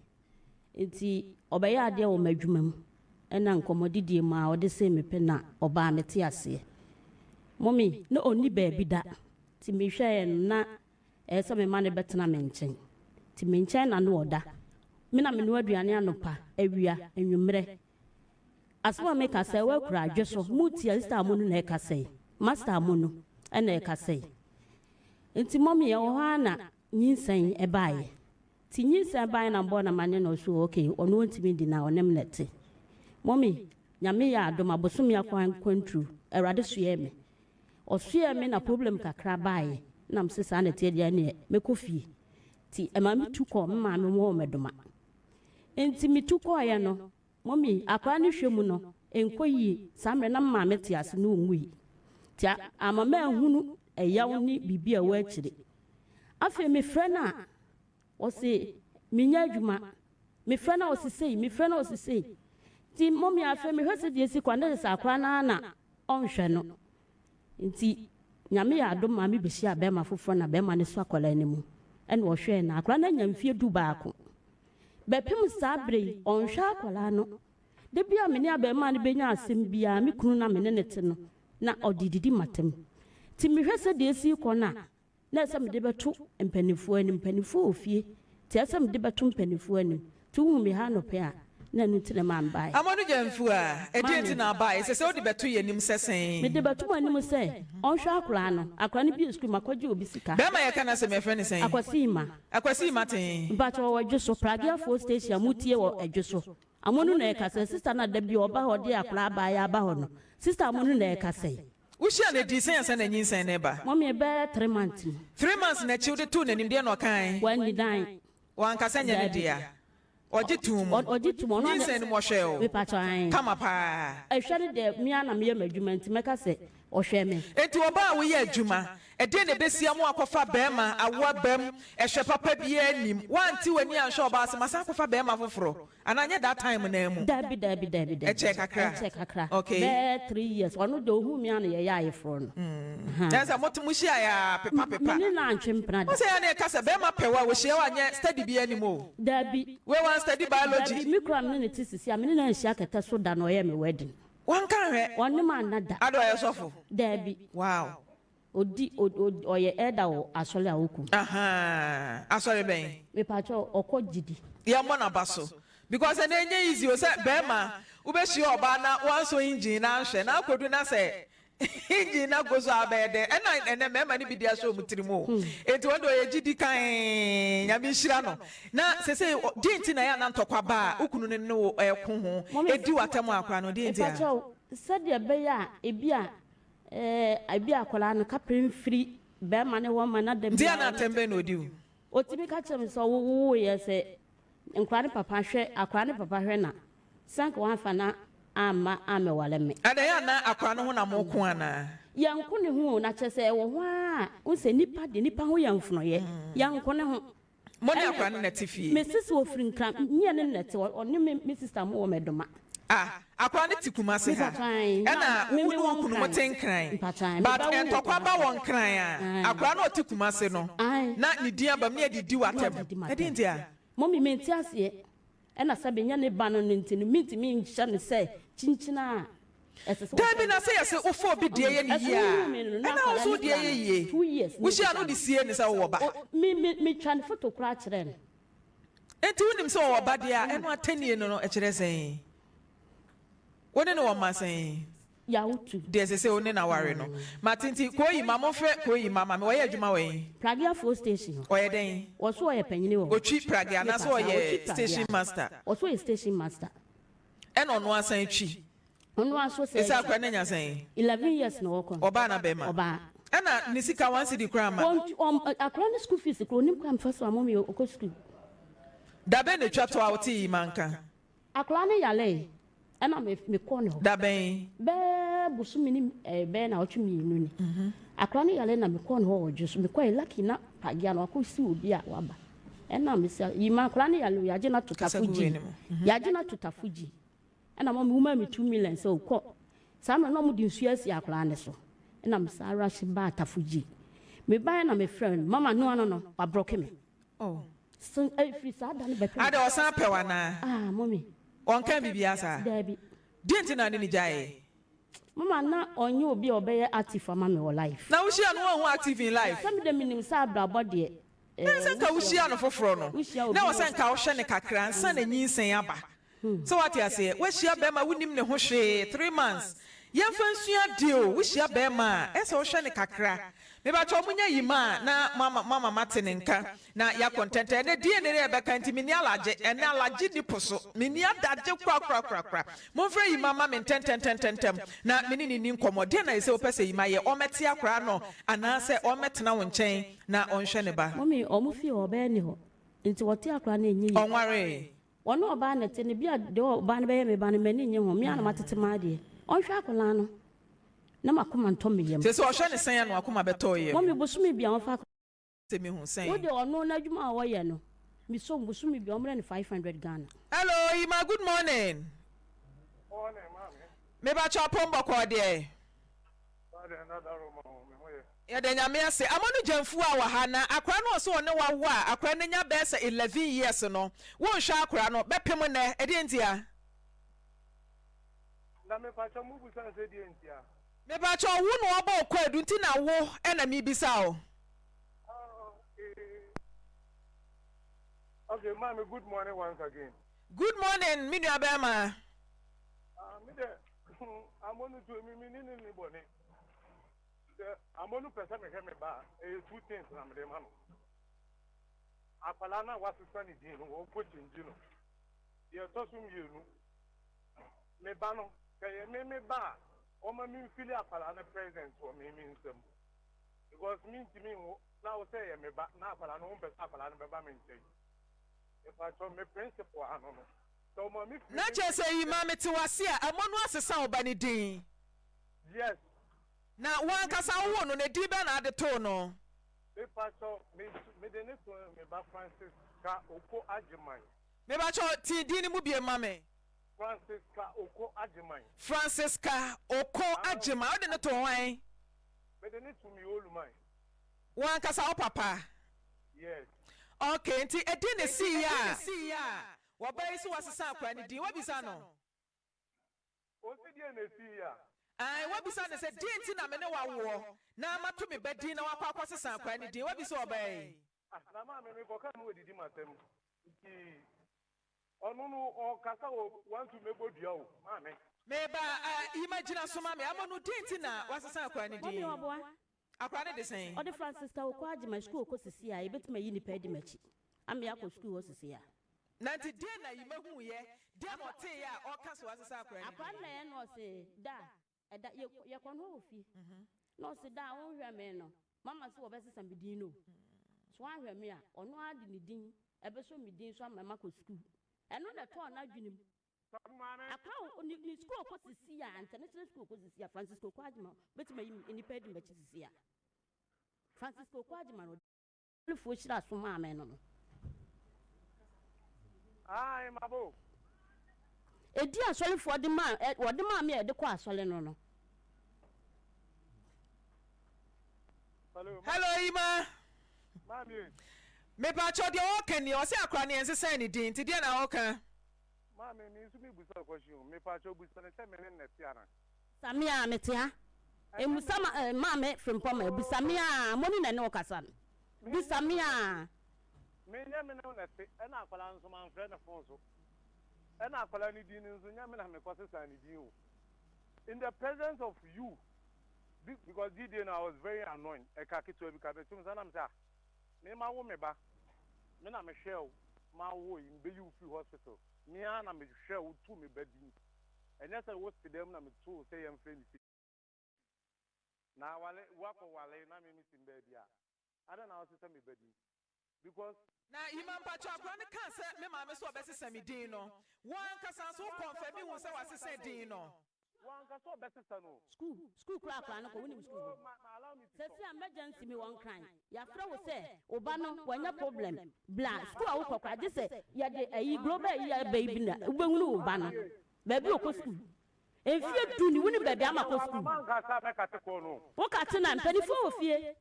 nti ɔbɛyɛ adeɛ wɔ m'adwuma mu ɛna nkɔmmɔdidie mu a ɔde see me pɛ na ɔbaa mete aseɛ. Mummy na ɔnni baabi da nti mehwɛɛ no na ɛyɛ sɛ mema no bɛtena me nkyɛn nti me nkyɛn na na ɔda. Me na menoa aduane anɔpa, awia, anwummerɛ. Asɛm a meka sɛ woakura adwe so motia sister Amonu na ɛkasa yi, Master Amonu ɛna ɛkasa yi. Nti mummy ɛwɔ hɔ ara na nyinsɛn ɛbaeɛ. Nti nyinsɛn baeɛ na mebɔɔ no amaneɛ na ɔse ok ɔno ɔntumi ndi na ɔne me na ɛte. Mummy Nyame yɛ adom abosome akwan kwanturu Awurade soɛɛ me. Ɔsoɛɛ me na problem kakra baeɛ na mese saa na ɛteɛ deɛ ɛneɛ mɛkɔ fie. Nti ɛma me tu kɔɔ me maame hɔ wɔ Mɛdoma. Nti me tu kɔeɛ no Mummy, akwadaa no hwɛ mu no, ɛnkɔ yie. Saa mmerɛ no na me maame te ase na ɔnwui. Nti amma manhunu ɛyaw ne biribi a ɛwɔ akyire. Afei mefrɛ no a, ɔse menyɛ adwuma. Mefrɛ no a ɔse sei, mefrɛ no a ɔse sei. Nti mummy afei mehwɛ sɛdeɛ ɛsi kɔ a, na kyerɛ sɛ akwadaa no ara na ɔnhwɛ no. Nti Nyame yɛ adom maa me behyiaa bɛɛma foforɔ na bɛɛma no sɔ akwadaa no mu ɛna ɔhwɛɛ no. Akwadaa no anya mfeɛ du baako. Bɛpem saa berɛ yi ɔnhwɛ akwadaa no. Da biara me ne abɛɛmaa no bɛnya asɛm biara me kunu no a me ne no te no na ɔde didi matam. Nti mehwɛ sɛdeɛ ɛsi rekɔ no a na ɛsɛ sɛ mede bɛto mpanimfoɔ anim, mpanimfoɔ wɔ fie, nti ɛsɛ sɛ mede bɛto mpanimfoɔ anim, nti wohu me ha anɔpa yi a, na ɛno nti na ɛmaa mebaeɛ. Amadu Gyamfua, ɛdeɛn nti na abaeɛ? Ɛsɛ sɛ wode bɛto yɛn anim sɛ sɛn? Mede bɛto mo anim sɛ, ɔnhwɛ akwadaa no, akwadaa no bue sukuu, makɔgye obi sika. Bɛrima a yɛka n'asɛm yi, yɛfrɛ no sɛn? Akwasi Ima. Akwasi Ima tee? Mpakyɛ, ɔwɔ Adwoso, Prageafoɔ station a motie wɔ Adwoso. Amonu na ɛkasa yi, sister no a da bi ɔba hɔ ɔde akwadaa abaayewa ba hɔ no, sister Amonu na ɛkasa yi. Wohyiaa no ɛdii sɛn ansa na nyinsɛn no reba? Mummy ɛbɛyɛ three months mu. Three months no akyi wode too n'anim deɛn na ɔkae? Wanni dan. Wanka sɛ nyɛ ne Daabi. dea. Ɔgye too mu. Ɔgye too mu. Ɔno Nyinsɛn no mu ɔhwɛɛ wo? Mepakyɛw ae. Kama paa. Ɛhwɛ no deɛ me ara na meyɛ m'adwuma nti mɛka sɛ ɔhwɛ me. Enti ɔbaa a woyɛ adwuma, ɛdeɛn na ɛbɛsi ama woakɔfa barima, awo aba mu, ɛhwɛ papa biara nnim, woante w'ani anhwɛ ɔbaa sɛ masan akɔfa barima foforɔ, anaa nyɛ that time no ara mu? Dabi dabi dabi dabi. Ɛkyɛɛ kakra? Ɛkyɛɛ kakra. Okay. Bɛyɛ 3 years. Ɔno deɛ ohuu me a na yɛyɛ ayeforɔ no. Ahaa. Kyerɛ sɛ mo mo hyiaeɛ ara pepa pepa. Me ne no antwe mpena da. Wohu sɛ yɛn a na yɛka sɛ barima pɛ wo a ɔhyia wo a nyɛ study biara nnim o. Dabi. Wei wan study biology. Dabi, me koraa me ne no te sisi a, me ne no anhyia kɛtɛ so da na ɔyɛɛ me wedding. Wanka anhwɛ. Ɔne me anna da. Ada ɔyɛ sɔfo? Dabi. Wow. Odi o o ɔyɛ elder wɔ asɔre a ɔkɔ mu. Ahaa asɔre bɛn? Mepakyɛw ɔkɔ gyidi. Yɛmmɔ n'aba so because ɛnɛ ɛnyɛ easy o sɛ bɛɛma wobɛhyia ɔbaa na wansɔ engine no anhwɛ na akɔdu na sɛ engine no ago so a bɛyɛ dɛn ɛna ɛnɛ mmarima no bi de ahyɛ wɔn tirim o enti wɔn de ɔyɛ gyidi kann Nyame nhyira no na sese deɛ nti na ɛyɛ ana ntɔkwa ba a wo kunu no ne wo ɛko ho ɛdi w'atɛm akora no deɛ nti a. Mepakyɛw sɛdeɛ ɛbɛyɛ a ebi a ɛɛ ebi a akwadaa no kapre mfiri bɛrima no hɔ ma na da Deɛ ana atɛm bɛn na ɔdi wo? Ɔtumi ka kyerɛ me sɛ wowoeɛ sɛ nkwadaa no papa hwɛ akwadaa no papa hwɛ na sɛ anka wamfa no amma ammɛware me. Adɛn ana akwadaa no ho na moko anaa? Yɛnko ne ho o, na kyerɛ sɛ ɛwɔ hɔ ara a, wohu sɛ nnipa deɛ nnipa ho yɛ mfonoeɛ, yɛnko ne ho. Mo ne akwadaa no na ɛte fie? Me sisi ɔfiri Nkran, me ne no na ɛte hɔ, ɔne me me sister mo wɔ Mɛdoma. Ah, akwadaa no te Kumasi ha, ɛna wo ne wo kunu mo te Nkran, but ntɔkwa ba wɔ Nkran a, akwadaa no a ɔte Kumasi no, na ne din aba mu na yɛde di w'atɛm, ɛdeɛn nti a? Mummy, mente aseɛ. Ɛna sɛ menya ne ba no no nti no, mentumi nhyɛ no sɛ kyinkyin a ɛsɛ sɛ Dabi, na sɛ yɛse wofa obi deɛ yɛ no yie a, ɛna wo nso wo deɛ yɛ yie. Wohyia no wode sie no sɛ wowɔ ba. Me, me, metwa ne foto koraa kyerɛɛ no. Enti wonim sɛ ɔwɔ ba deɛ a, ɛno atɛnie no no ɛkyerɛ sɛn? Wo ne no wɔ mma sɛn? Yawutu. Deɛ sese wo ne no aware no. Mate nti Koyima monfrɛ Koyima ma me ɔyɛ adwuma wɔ he? Prageafoɔ station hɔ. Ɔyɛ dɛn? Wɔso ɔyɛ panyini wɔ hɔ. Ɔtwi pragea anaasɛ ɔyɛ station master? Wɔso ɔyɛ station master. Ɛna ɔno asan twi? Ɔno ara nso sɛ. Sese akora no anya sɛn? 11 years na ɔkɔ. Ɔbaa anaa bɛɛma? Ɔbaa. Ɛna ne sika one cedi koraa mma? Ɔntu ɔm akora no school fees koraa ɔnim kwan mfa so a mummy ɔkɔ school. Dabɛn na etwa to a wotee Yima nka? Akwadaa no yaree ɛna me me kɔɔ ne hɔ. Da bɛn? Bɛɛ bosome ne ɛɛ bɛyɛ naawɔtwe mmienu ni. Akwadaa no yaree na me kɔɔ ne hɔ wɔ dwo so. Me kɔɛ lucky na pagea no wakɔ si obi a waba. Ɛna me sɛ yima akwadaa no yare o yagye no ato Kasa gu tafo wei gyi. no mu. Yagye no ato tafo gyi. Ɛna mɔmi wo maa me 2 million sɛ okɔ. Saa mmerɛ na ɔmo de nsuo asi akwadaa no so. Ɛna me saa rush baa tafo gyi. Mebaeɛ na mefrɛɛ no, mama noa no no, wabrɔke me. Oh. So ɛfiri saa da no bɛpem. Adɛn, ɔsan pɛ wo anaa? Ah, mummy. Ɔnkaa biribiara saa? Daabi. Deɛn nti na ne ne gyaeɛ? Mama na ɔnyɛ obi a ɔbɛyɛ active ama me wɔ life. Na wohyia no woanhu active in life? Sɛ me deɛ menim sɛ abrabɔ deɛ. Na ɛsɛ nka wohyia no foforɔ no, Wohyia obi na ɛwɔ na sɛ nka wohwɛ no kakra ansa na nyinsɛn aba. So wate aseɛ? Woahyia bɛrima wonnim ne ho hwee, 3 months. Yɛmfa nsua adeɛ o, wohyia bɛrima a, ɛsɛ wohwɛ no kakra. Mebakyɛw monya yima a na moama moama mate ne nka na yɛakɔ ntɛntɛn. Ɛnɛ DNA na yɛbɛka nti menni alagye, ɛnɛ alagye nni po so. Menni adagye korakorakorakora. Momfrɛ Yima mma me ntɛntɛntɛntɛntɛm na me ne no nni nkɔmmɔ. Deɛn na ɛsɛ wopɛ sɛ Yima yɛ? Ɔmmɛte akwadaa no anaasɛ ɔmmɛtena wo nkyɛn na ɔnhwɛ ne ba? Mummy, ɔmo fie hɔ ɔbɛyɛ nni hɔ nti wɔte akwadaa no ɛnyɛ yie. Ɔnwaree. Ɔne ɔbaa na ɛte no bi a deɛ ɔbaa no bɛyɛ me ba no m'ani nnye ho, me ara na matete m'adeɛ. Ɔnhwɛ akwadaa no na m'akoma ntɔ me yam. Seesei ɔhwɛ no sɛn a na w'akoma bɛtɔ wo yam? Mummy, bosome bi a ɔmfa akwadaa. Sɛ mehu sɛn. Wo deɛ ɔno n'adwuma a ɔyɛ no, mesɔ mu bosome bi a ɔmmrɛ no 500 Ghana. Hello Ima good morning. Morning maame. Mepakyɛ ɔpon bɔkɔɔ deɛ. Saa deɛ na daro ma ho me ho yɛ. Yɛda Nyame ase. Ama no gyamfuo a wɔ ha na akora no ɔse ɔne wo awo a akora no anya bɛyɛ sɛ 11 years no wo nhwɛ akora no bɛpem nnɛ ɛdeɛn ntia? Na mepakyɛ mo busa no sɛ deɛn ntia? Mepakyɛ wo na wabɔ wo kwaadu nti na wo na mebisa wo. Ah okay okay maame good morning once again. Good morning me nua bɛɛma. Ah me dɛ amonu to mi mi ni ne ni bɔne. Sɛ amonu pɛ sɛ mehwɛ me ba a ɛyɛ two things na mede ma no. Akwadaa no a wasesa ne din no wɔnkɔ kyɛngyi no. Deɛ ɛtɔ so mmienu me ba no sɛ ɛyɛ me me ba a wɔma me mfili akwadaa no present wɔ me me nsam. Because me ntumi nwo na wo sɛ ɛyɛ me ba na akwadaa no wompɛ sɛ akwadaa no bɛba me nkyɛn. Mepakyɛw me principle ano no sɛ ɔma me firi Na me kyerɛ sɛ yi ma mete w'ase a ɛmɔ no asesa wo ba no din. Yes. Na wo ankasa wowoo no no edin bɛn na ade too no? Mepakyɛw me mede ne too me ba Francis ka Oko Agyeman. Mepakyɛw te din no mu bio ma me. Francisca Oko Agyeman. Francisca Oko Agyeman wode no too hwan? Mede ne to me Oluman. Wo ankasa wo papa? Yes. Okay, nti edin na esii yɛ a wɔba yi so wɔasesa akwadaa no din, woabisa no? Ose deɛn na esii yɛ a? Ae, woabisa no sɛ deɛn nti na me ne wo awoɔ na mato me ba din na woakɔ akɔsesa akwadaa no din, woabisa ɔbaa yi? Ah, na maame mekɔkaa no wadidi m'asɛm nti Ɔno no ɔkasa o wantu mɛbɔ dua o maame. Me ba ah yi ma gyina so ma me amo no deɛn nti na wasesa akwadaa no Mummy din ɔboa. akwadaa no de sɛn. Ɔde Francisca okɔ Agyeman sukuu ɔkɔ sisi a yɛbɛtumi ayi nipa adi makyi ama yɛakɔ sukuu hɔ sisi a. Na nti deɛn na Yima huuiɛ deɛn na ɔteeɛ a ɔka sɛ wasesa akwadaa no Akwadaa no din. na ɛyɛ na ɔse da ɛda yɛ yɛkɔ no hɔ wɔ fie na ɔse da a wonhwɛ me no mama se wɔbɛsesa me din no o so wanhwɛ me a ɔno ara de ne din ɛbɛsɔ me din so ama makɔ sukuu ɛno na ɛtɔɔ n'adwene mu akwadaa a ne ne sukuu ɔkɔ sisi a international school ɔkɔ sisi a Francisco Okɔ Agyeman bɛtumi ayi nnipa adi m'akyi sisi a Francisco Okɔ Agyeman no Asɔrefoɔ hyira so maa me no no. Ae, mabo. Edi asɔrefoɔ de maa ɛ wɔde maa me a yɛde kɔ asɔre no no. Hello, ma. Hello Ima. Maame. Mepakyɛw deɛ ɔɔka nie, ɔse akora no yɛnsesaa ne din nti deɛ na ɔɔka? Maame, me nso me busa wo question o, mepakyɛw busa no sɛ me ne no na ɛte anaa? Bisa me a, mete ha. Mmusa ma eh, Maame Frimpong ma, bisa me a, mo ne na ne wo kasa no. Bisa me a. Me nyɛ me ne wo na ɛte, ɛna akwadaa no nso manfrɛ no phone so. Ɛna akwadaa no din no nso nyɛ me na mekɔ sesaa ne din o. In the presence of you, because this day no I was very annoyed, ɛka ketewa bi ka bɛtum sa na me sɛ ah, me ma wo me ba, me na mehwɛɛ wo, ma wo yi, mebɛyi wo firi hospital, me ara na mehwɛɛ wo tu me ba din. Ɛnyɛ sɛ wo te dɛm na me too sɛ yɛnfrɛ no sei. Na awale woakɔ wale na me me sim baabi a adɛn na wosesa me ba din because. Na Yima mpakyɛw akora no kaa sɛ me maame sɛ ɔbɛsesa me din no wo ankasa nso wo kɔnfɛmi hu sɛ wasesa din no. Wanka sɛ ɔbɛsesa no o. School school koraa akwadaa no kɔ wonim school hɔ sɛsi emergency me wɔ nkran yafrɛ wo sɛ wo ba no wanya problem bla school a wokɔ koraa gyesɛ yɛde ayi global ayi aba yi bi na wobɛhunu wo ba no baabi ɔkɔ school mfie du ni wonim baabi ama kɔ school wo kate na mpanifoɔ wɔ fie.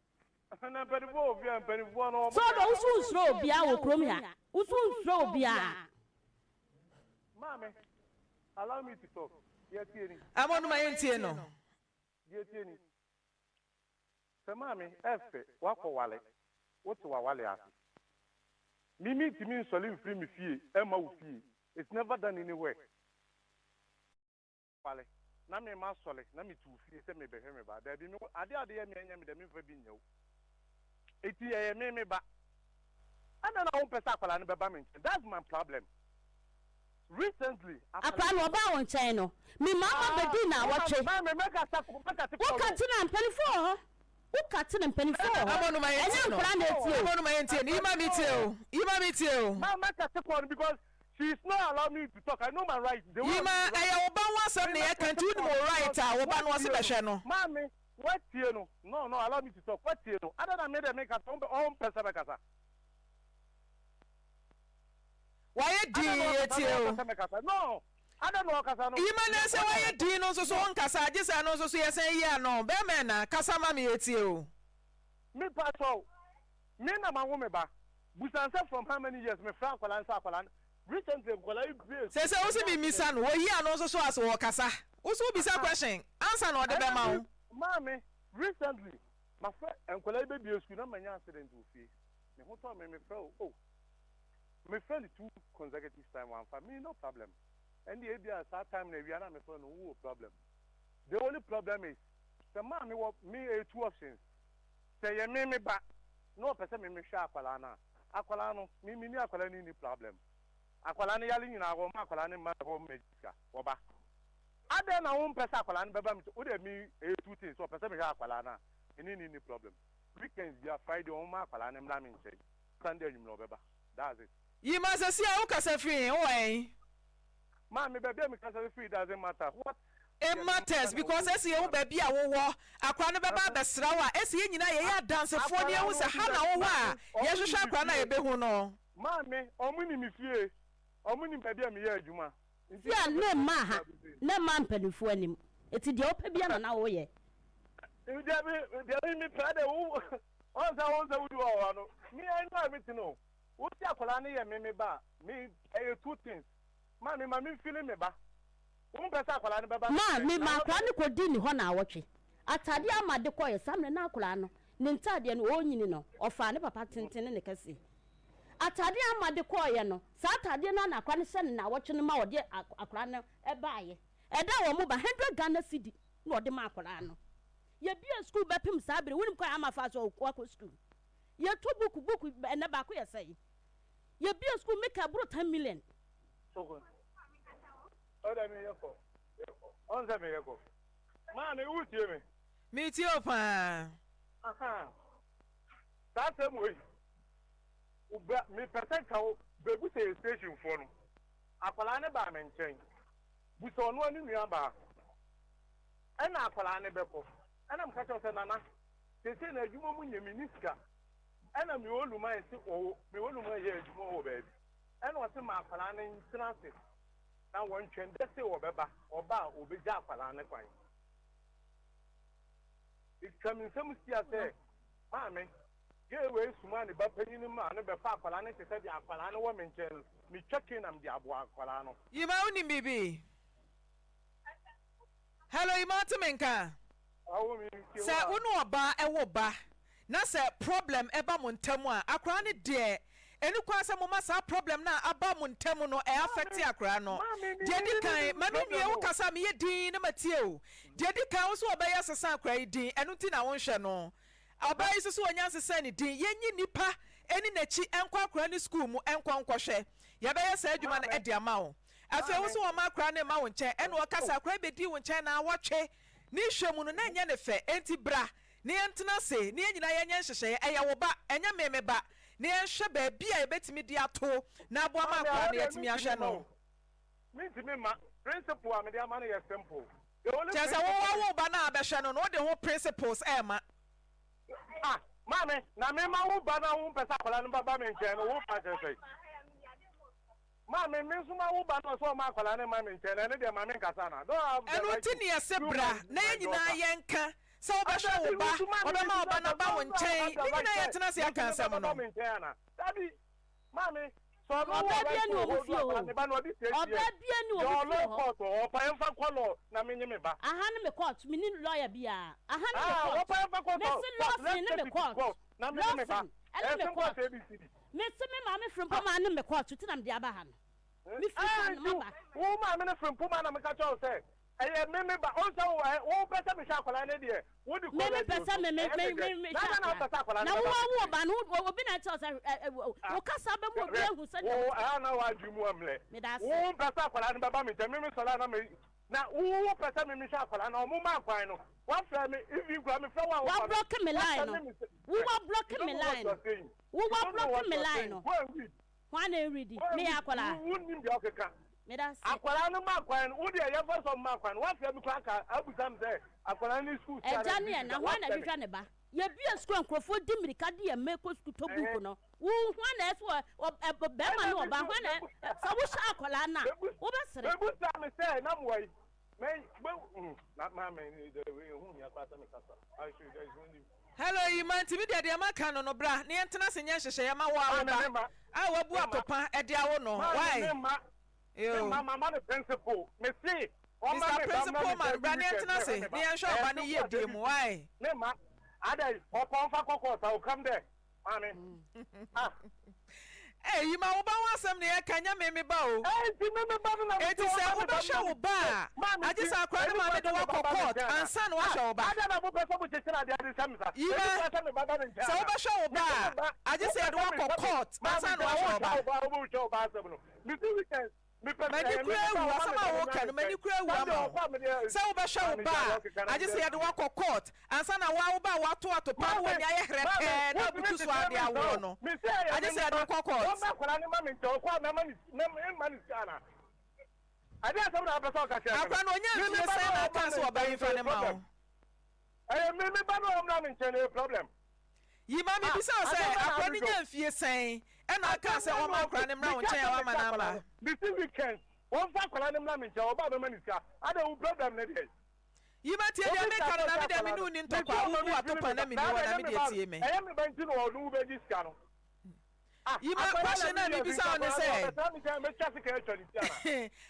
Na mpanimfoɔ wɔ fie a mpanimfoɔ no wɔn. So ɔdɔ wo so nsuro obiara wɔ kurom ha wo so nsuro obiara. Maame, allow me to talk. Deɛ tie ni. Ama no ma yɛntie no. Deɛ tie ni. Sɛ maame, ɛfɛ, wakɔ wale, wote wawale ase. Me mentumi nsɔre mfiri me fie ɛmma wo fie. It's never done anywhere. Wale, na me masɔre na mete wo fie sɛ mebɛhwɛ me ba. Daabi, me adeɛ a wode yɛ me ɛnyɛ me dɛ, memfa bi nyɛ wo. Enti ɛyɛ me me ba. Adɛn na wompɛ sɛ akwadaa no bɛba me nkyɛn? That's my problem. Recently, Akwadaa no ɔbaa wo nkyɛn no, me maama Ah, bɛdii naawɔtwe. maame, mɛkasa, mɛkasa Wo kɔ ka no. kyerɛ mpanimfoɔ wɔ hɔ. Wo ka kyerɛ mpanimfoɔ wɔ hɔ. Ama no ma Ɛnyɛ yɛntie no. nkwadaa na ɛtie o. Ama no ma yɛntie no. Yi ma me tie o. Yi ma me tie o. Ma mɛkasa kɔ no because she is not allowing me to talk. I know my right. The way Yi ma I'm ɛyɛ wo ba ho asɛm na yɛka nti wonim wo right a wo ba no ɔse bɛhwɛ no. Maame, watie no. No, no, allow me to talk. Watie no. Ada na me de me kasa, ɔmpɛ sɛ bɛkasa. Wayɛ Ada dinn na ɔkasa yɛtie na o. ɔpɛ sɛ mɛkasa. No, ada na ɔkasa no. Yi ma na sɛ wayɛ dinn no nso so wonkasa agye sɛ ɛno nso so yɛsan yi ano. Bɛrima ɛna, kasa ma me yɛtie o. Me pa kyɛw, me na mawo me ba. Busa no sɛ from how many years me frɛ akwadaa no sɛ akwadaa no recently nkwadaa yi bue Sɛ sɛ wose me mmisa no, wɔyi ano nso so as wɔkasa. Wo so wobisa question ansa na ɔde Ɛna bɛma me wo. maame recently mafrɛ nkwadaa yi bɛbue school na manya accident wɔ fie. Me ho tɔ me mefrɛ o oh mefrɛ no two consecutive time wamfa me no problem. Ɛnde ebia saa time na awia na mefrɛ no wowɔ problem. The only problem is sɛ maame wɔ me ɛyɛ two options sɛ ɛyɛ me me ba na ɔpɛ sɛ me mehwɛ akwadaa no a, akwadaa no, me menni akwadaa no nni problem. Akwadaa no yare nyinaa wɔmma akwadaa no mma hɔ mmɛgye sika, wɔba. Adɛn na wompɛ sɛ akwadaa no bɛba me nkyɛn? Wo deɛ me ɛyɛ two things, ɔpɛ sɛ mehwɛ akwadaa no a, me ne no nni problem. Weekends biara Friday ɔmma akwadaa no mmra me nkyɛn, Sunday anwummerɛ ɔbɛba. That's it. Yima sɛsi a wo kasa firi he? Wowɔ ɛn? Maame, baabi a me kasa firi doesn't matter. What It matters because esi yɛhu baabi a wowɔ, akora no bɛba abɛsra wo a, esi yɛn nyinaa yɛyɛ adansefoɔ na yɛhu sɛ ha na wowɔ a, yɛhwehwɛ akora no a yɛbɛhu no. Maame, ɔmo nim me fie, ɔmo nim baabi a meyɛ adwuma, nti Fie a na ɛmmaa ha, na ɛmmaa mpanimfoɔ anim, enti deɛ wopɛ biara na na woyɛ. Deɛ me, deɛ me mepɛ de, wo, ɔn sɛ, ɔn sɛ wodi wɔ hɔ no, me ɛno a mete no, wo se akwadaa no yɛ me me ba a, me, ɛyɛ two things, maame ma me nfili me ba, Wompɛ sɛ akwadaa no bɛba Ma ne nkyɛn me na ma akwadaa wode. no kɔdii ne hɔ naawɔtwe. Ataadeɛ a Ama de kɔeɛ saa mmerɛ no akwadaa no ne ntaadeɛ no ɔrenyini no ɔfaa ne papa tenten ne ne kɛseɛ. Ataadeɛ a Ama de kɔeɛ no saa ataadeɛ no ara na akwadaa no hyɛ no naawɔtwe no ma ɔde akwadaa no baeɛ. Ɛda a wɔn ba hundred Ghana cedi na ɔde maa akwadaa no. Yɛbue sukuu bɛpem saa bere wonim kwan a Ama faa so a wakɔ sukuu. Yɛtɔ book book ɛnnɛ baako yɛ sɛn? Yɛbue sukuu meka ɛboro ten million. Ɔdɛ mi yɛ kɔ. Ɔn sɛ mi yɛ kɔ. Maame wo tie mi. Mi tie o paa. Ahaa. Saa asɛm wei. Wo bɛ mi pɛ sɛ nka wo bɛ bu sɛ yɛ station foɔ no. Akwadaa no baa me nkyɛn. Busa ɔno ara ne nua baa. Ɛna akwadaa no bɛ kɔ. Ɛna me ka kyerɛ sɛ nana. Sese na adwuma mu nyɛ mi ni sika. Ɛna mi oluman se ɔwɔ mi oluman yɛ adwuma wɔ baabi. Ɛna ɔse ma akwadaa no ntena ase na wɔntwɛn dɛ se ɔbɛba, ɔba a ɔbɛgya akwadaa no kwan. Etwa me nsam sia sɛ, Maame, gay wei somaa ne ba panyin no maa no bɛfa akwadaa no te sɛ deɛ akwadaa no wɔ me nkyɛn no, metwa cane na mede aboa akwadaa no. Yima wonim biribi? Hello Yima wote me nka? Sɛ wo ne ɔbaa wo ba na sɛ problem ba mo ntam a, akwadaa no deɛ ɛni kwan sɛ moma saa problem no a aba mo ntam no ɛ affect akwadaa no. Deɛ ɛdi kan, ma me nwie wo kasa a meyɛ dinn na matie o. Deɛ ɛdi kan, wo sɛ ɔbɛyɛ sesa akwadaa yi din, ɛno nti na wonhwɛ no. Ɔbaa yi nso sɛ ɔnya nsesa ne din, yɛnyi nnipa ɛni n'akyi nkɔ akwadaa no school mu nkɔ nkɔhwɛ. Yɛbɛyɛ saa adwuma no de ama wo. Afei wo sɛ wɔma akwadaa no mma wo nkyɛn, ɛna ɔka sɛ akwadaa yi bɛdii wo nkyɛn naawɔtwe. Ne hwɛ mu no, na ɛnyɛ no fɛ. Enti bra na yɛntena ase na yɛn nyinaa yɛnyɛ nhyehyɛeɛ. Ɛyɛ wo ba, ɛnyɛ me me ba, na yɛnhwɛ baabi a yɛbɛtumi de ato na aboa ma Maame, akwadaa ɛhɔ no deɛ yɛatumi mentumi ahwɛ mma no. o. Mentumi mma. Principle a mede ama no yɛ simple. The only Kyerɛ sɛ wo principle is. wawo wo ba no a abɛhwɛ no no, wode ho principles rema. Ah, maame, na mema wo ba no a wompɛ sɛ akwadaa no bɛba me nkyɛn no, wo ba kyerɛ sɛn? Maame, me nso mawo ba no ɔsɛ ɔma akwadaa no mma me nkyɛn no, ɛno deɛ ma me nkasa anaa? Don't have the Ɛno right nti to ne yɛse kill bra my na my yɛn nyinaa daughter. yɛnka. sɛ wobɛhwɛ wo ba, ɔbɛma wo ba no aba wo nkyɛn, ne nyinaa yɛatena ase aka asɛm no. Ɔbaa bia ni wɔn fie hɔ o. Ɔbaa bia ni wɔn fie hɔ. Aha ne me court, me ni lawyer biara. Aha ne me court. Me se Lawson ne me court. Lawson ɛne me court. Me se me maame Frimpong ne me court ti na me de aba ha no. Me firi kwan no maba. Wo maame no Frimpong na meka kyerɛ wo sɛ ɛyɛ me me ba. Ɔnsɛ wo ɛ wo pɛ sɛ mehwɛ akwadaa no deɛ wo de kɔ radio so. Me me pɛ sɛ me me me me hwɛ akwadaa. akwadaa. Na wo awo ba no obi na ɛkyɛ sɛ ɛ wo kasa bɛ mu obi ehu sɛ deɛ. Wo ɛha na wadwi mu amlɛ. Wo mpɛ sɛ akwadaa no bɛba me nkyɛn me me sɔrɔ na me na wo pɛ sɛ me me hwɛ akwadaa no ɔmo ma kwan no wafrɛ me even kura me frɛ wo a wofa no. Wa block me line no. Wo wa block me line no. Wo wa block me line no. Hwan na ɛredi? Meyɛ akwadaa. Wonnim deɛ ɔkeka. Meda ase. Akwadaa no ma kwan no, wo deɛ yɛmfa sɛ ɔmma kwan no, woafrɛ me koraa ka abusa me sɛ akwadaa no ne sukuu sika Agya ne ɛna, hwan na ɛhwehwɛ ne ba? Yɛbue sukuu a nkurɔfoɔ di mmirika de yɛn mma rekɔ sukuu tɔ buuku no, wo hwan na ɛsɛ wɔ ɔ bɛrima ne ɔbaa hwan na sɛ wohyɛ akwadaa no a, wobɛsere. Bɛbusa me sɛ na mmoa yi Hello Yima nti me deɛ deɛ maka no no bra na yɛntena ase nyɛ nhyehyɛeɛ ma wo a wo ba a wabu atopa de awo no why yoo Mister Principal man bra na yɛntena ase na yɛnhwɛ ɔba no yie die mu why. Maame, ah. Eyi ma wo ba ho asɛm na yɛka, nyɛ me me ba o. Enti me me ba no na Enti sɛ wobɛhwɛ wo ba a, agye sɛ akwadaa no maame de wo akɔ court ansa na wahwɛ wo ba. Yima, sɛ wobɛhwɛ wo ba a, agye sɛ yɛde wo akɔ court ansa na wahwɛ wo ba. M'ani kura awu, asɛm a woreka no, m'ani kura awu ama wo. Sɛ wobɛhwɛ wo ba a, agye sɛ yɛde wo akɔ court ansa na wo ara wo ba a woato atopa na w'ani ayɛ herɛpɛɛ na abutu so ara de awoɔ no, agye sɛ yɛde wo kɔ court. Akora no, ɔnya mfie sɛn na aka sɛ ɔba yi mfa no mma wo? Ɛyɛ me me ba no a ɔmmra me nkyɛn no ɛyɛ problem. Yi ma me bisa wo sɛ akora no nya mfie sɛn ɛna ɔkaa sɛ ɔma akora no mmra wo nkyɛn a wama no amma. Me se weekend wɔmfa akora no mmra me nkyɛn ɔba a mɛma no sika adɛn wo problem ne deɛn. Yi ma tie deɛ meka no na me deɛ me ne wo nni ntɔkwa wo bu atopa na menni hɔ na me deɛ tie me. Ɛyɛ me ba nti na ɔne wo bɛgye sika no. Yi ma question a mebisa wo ne sɛ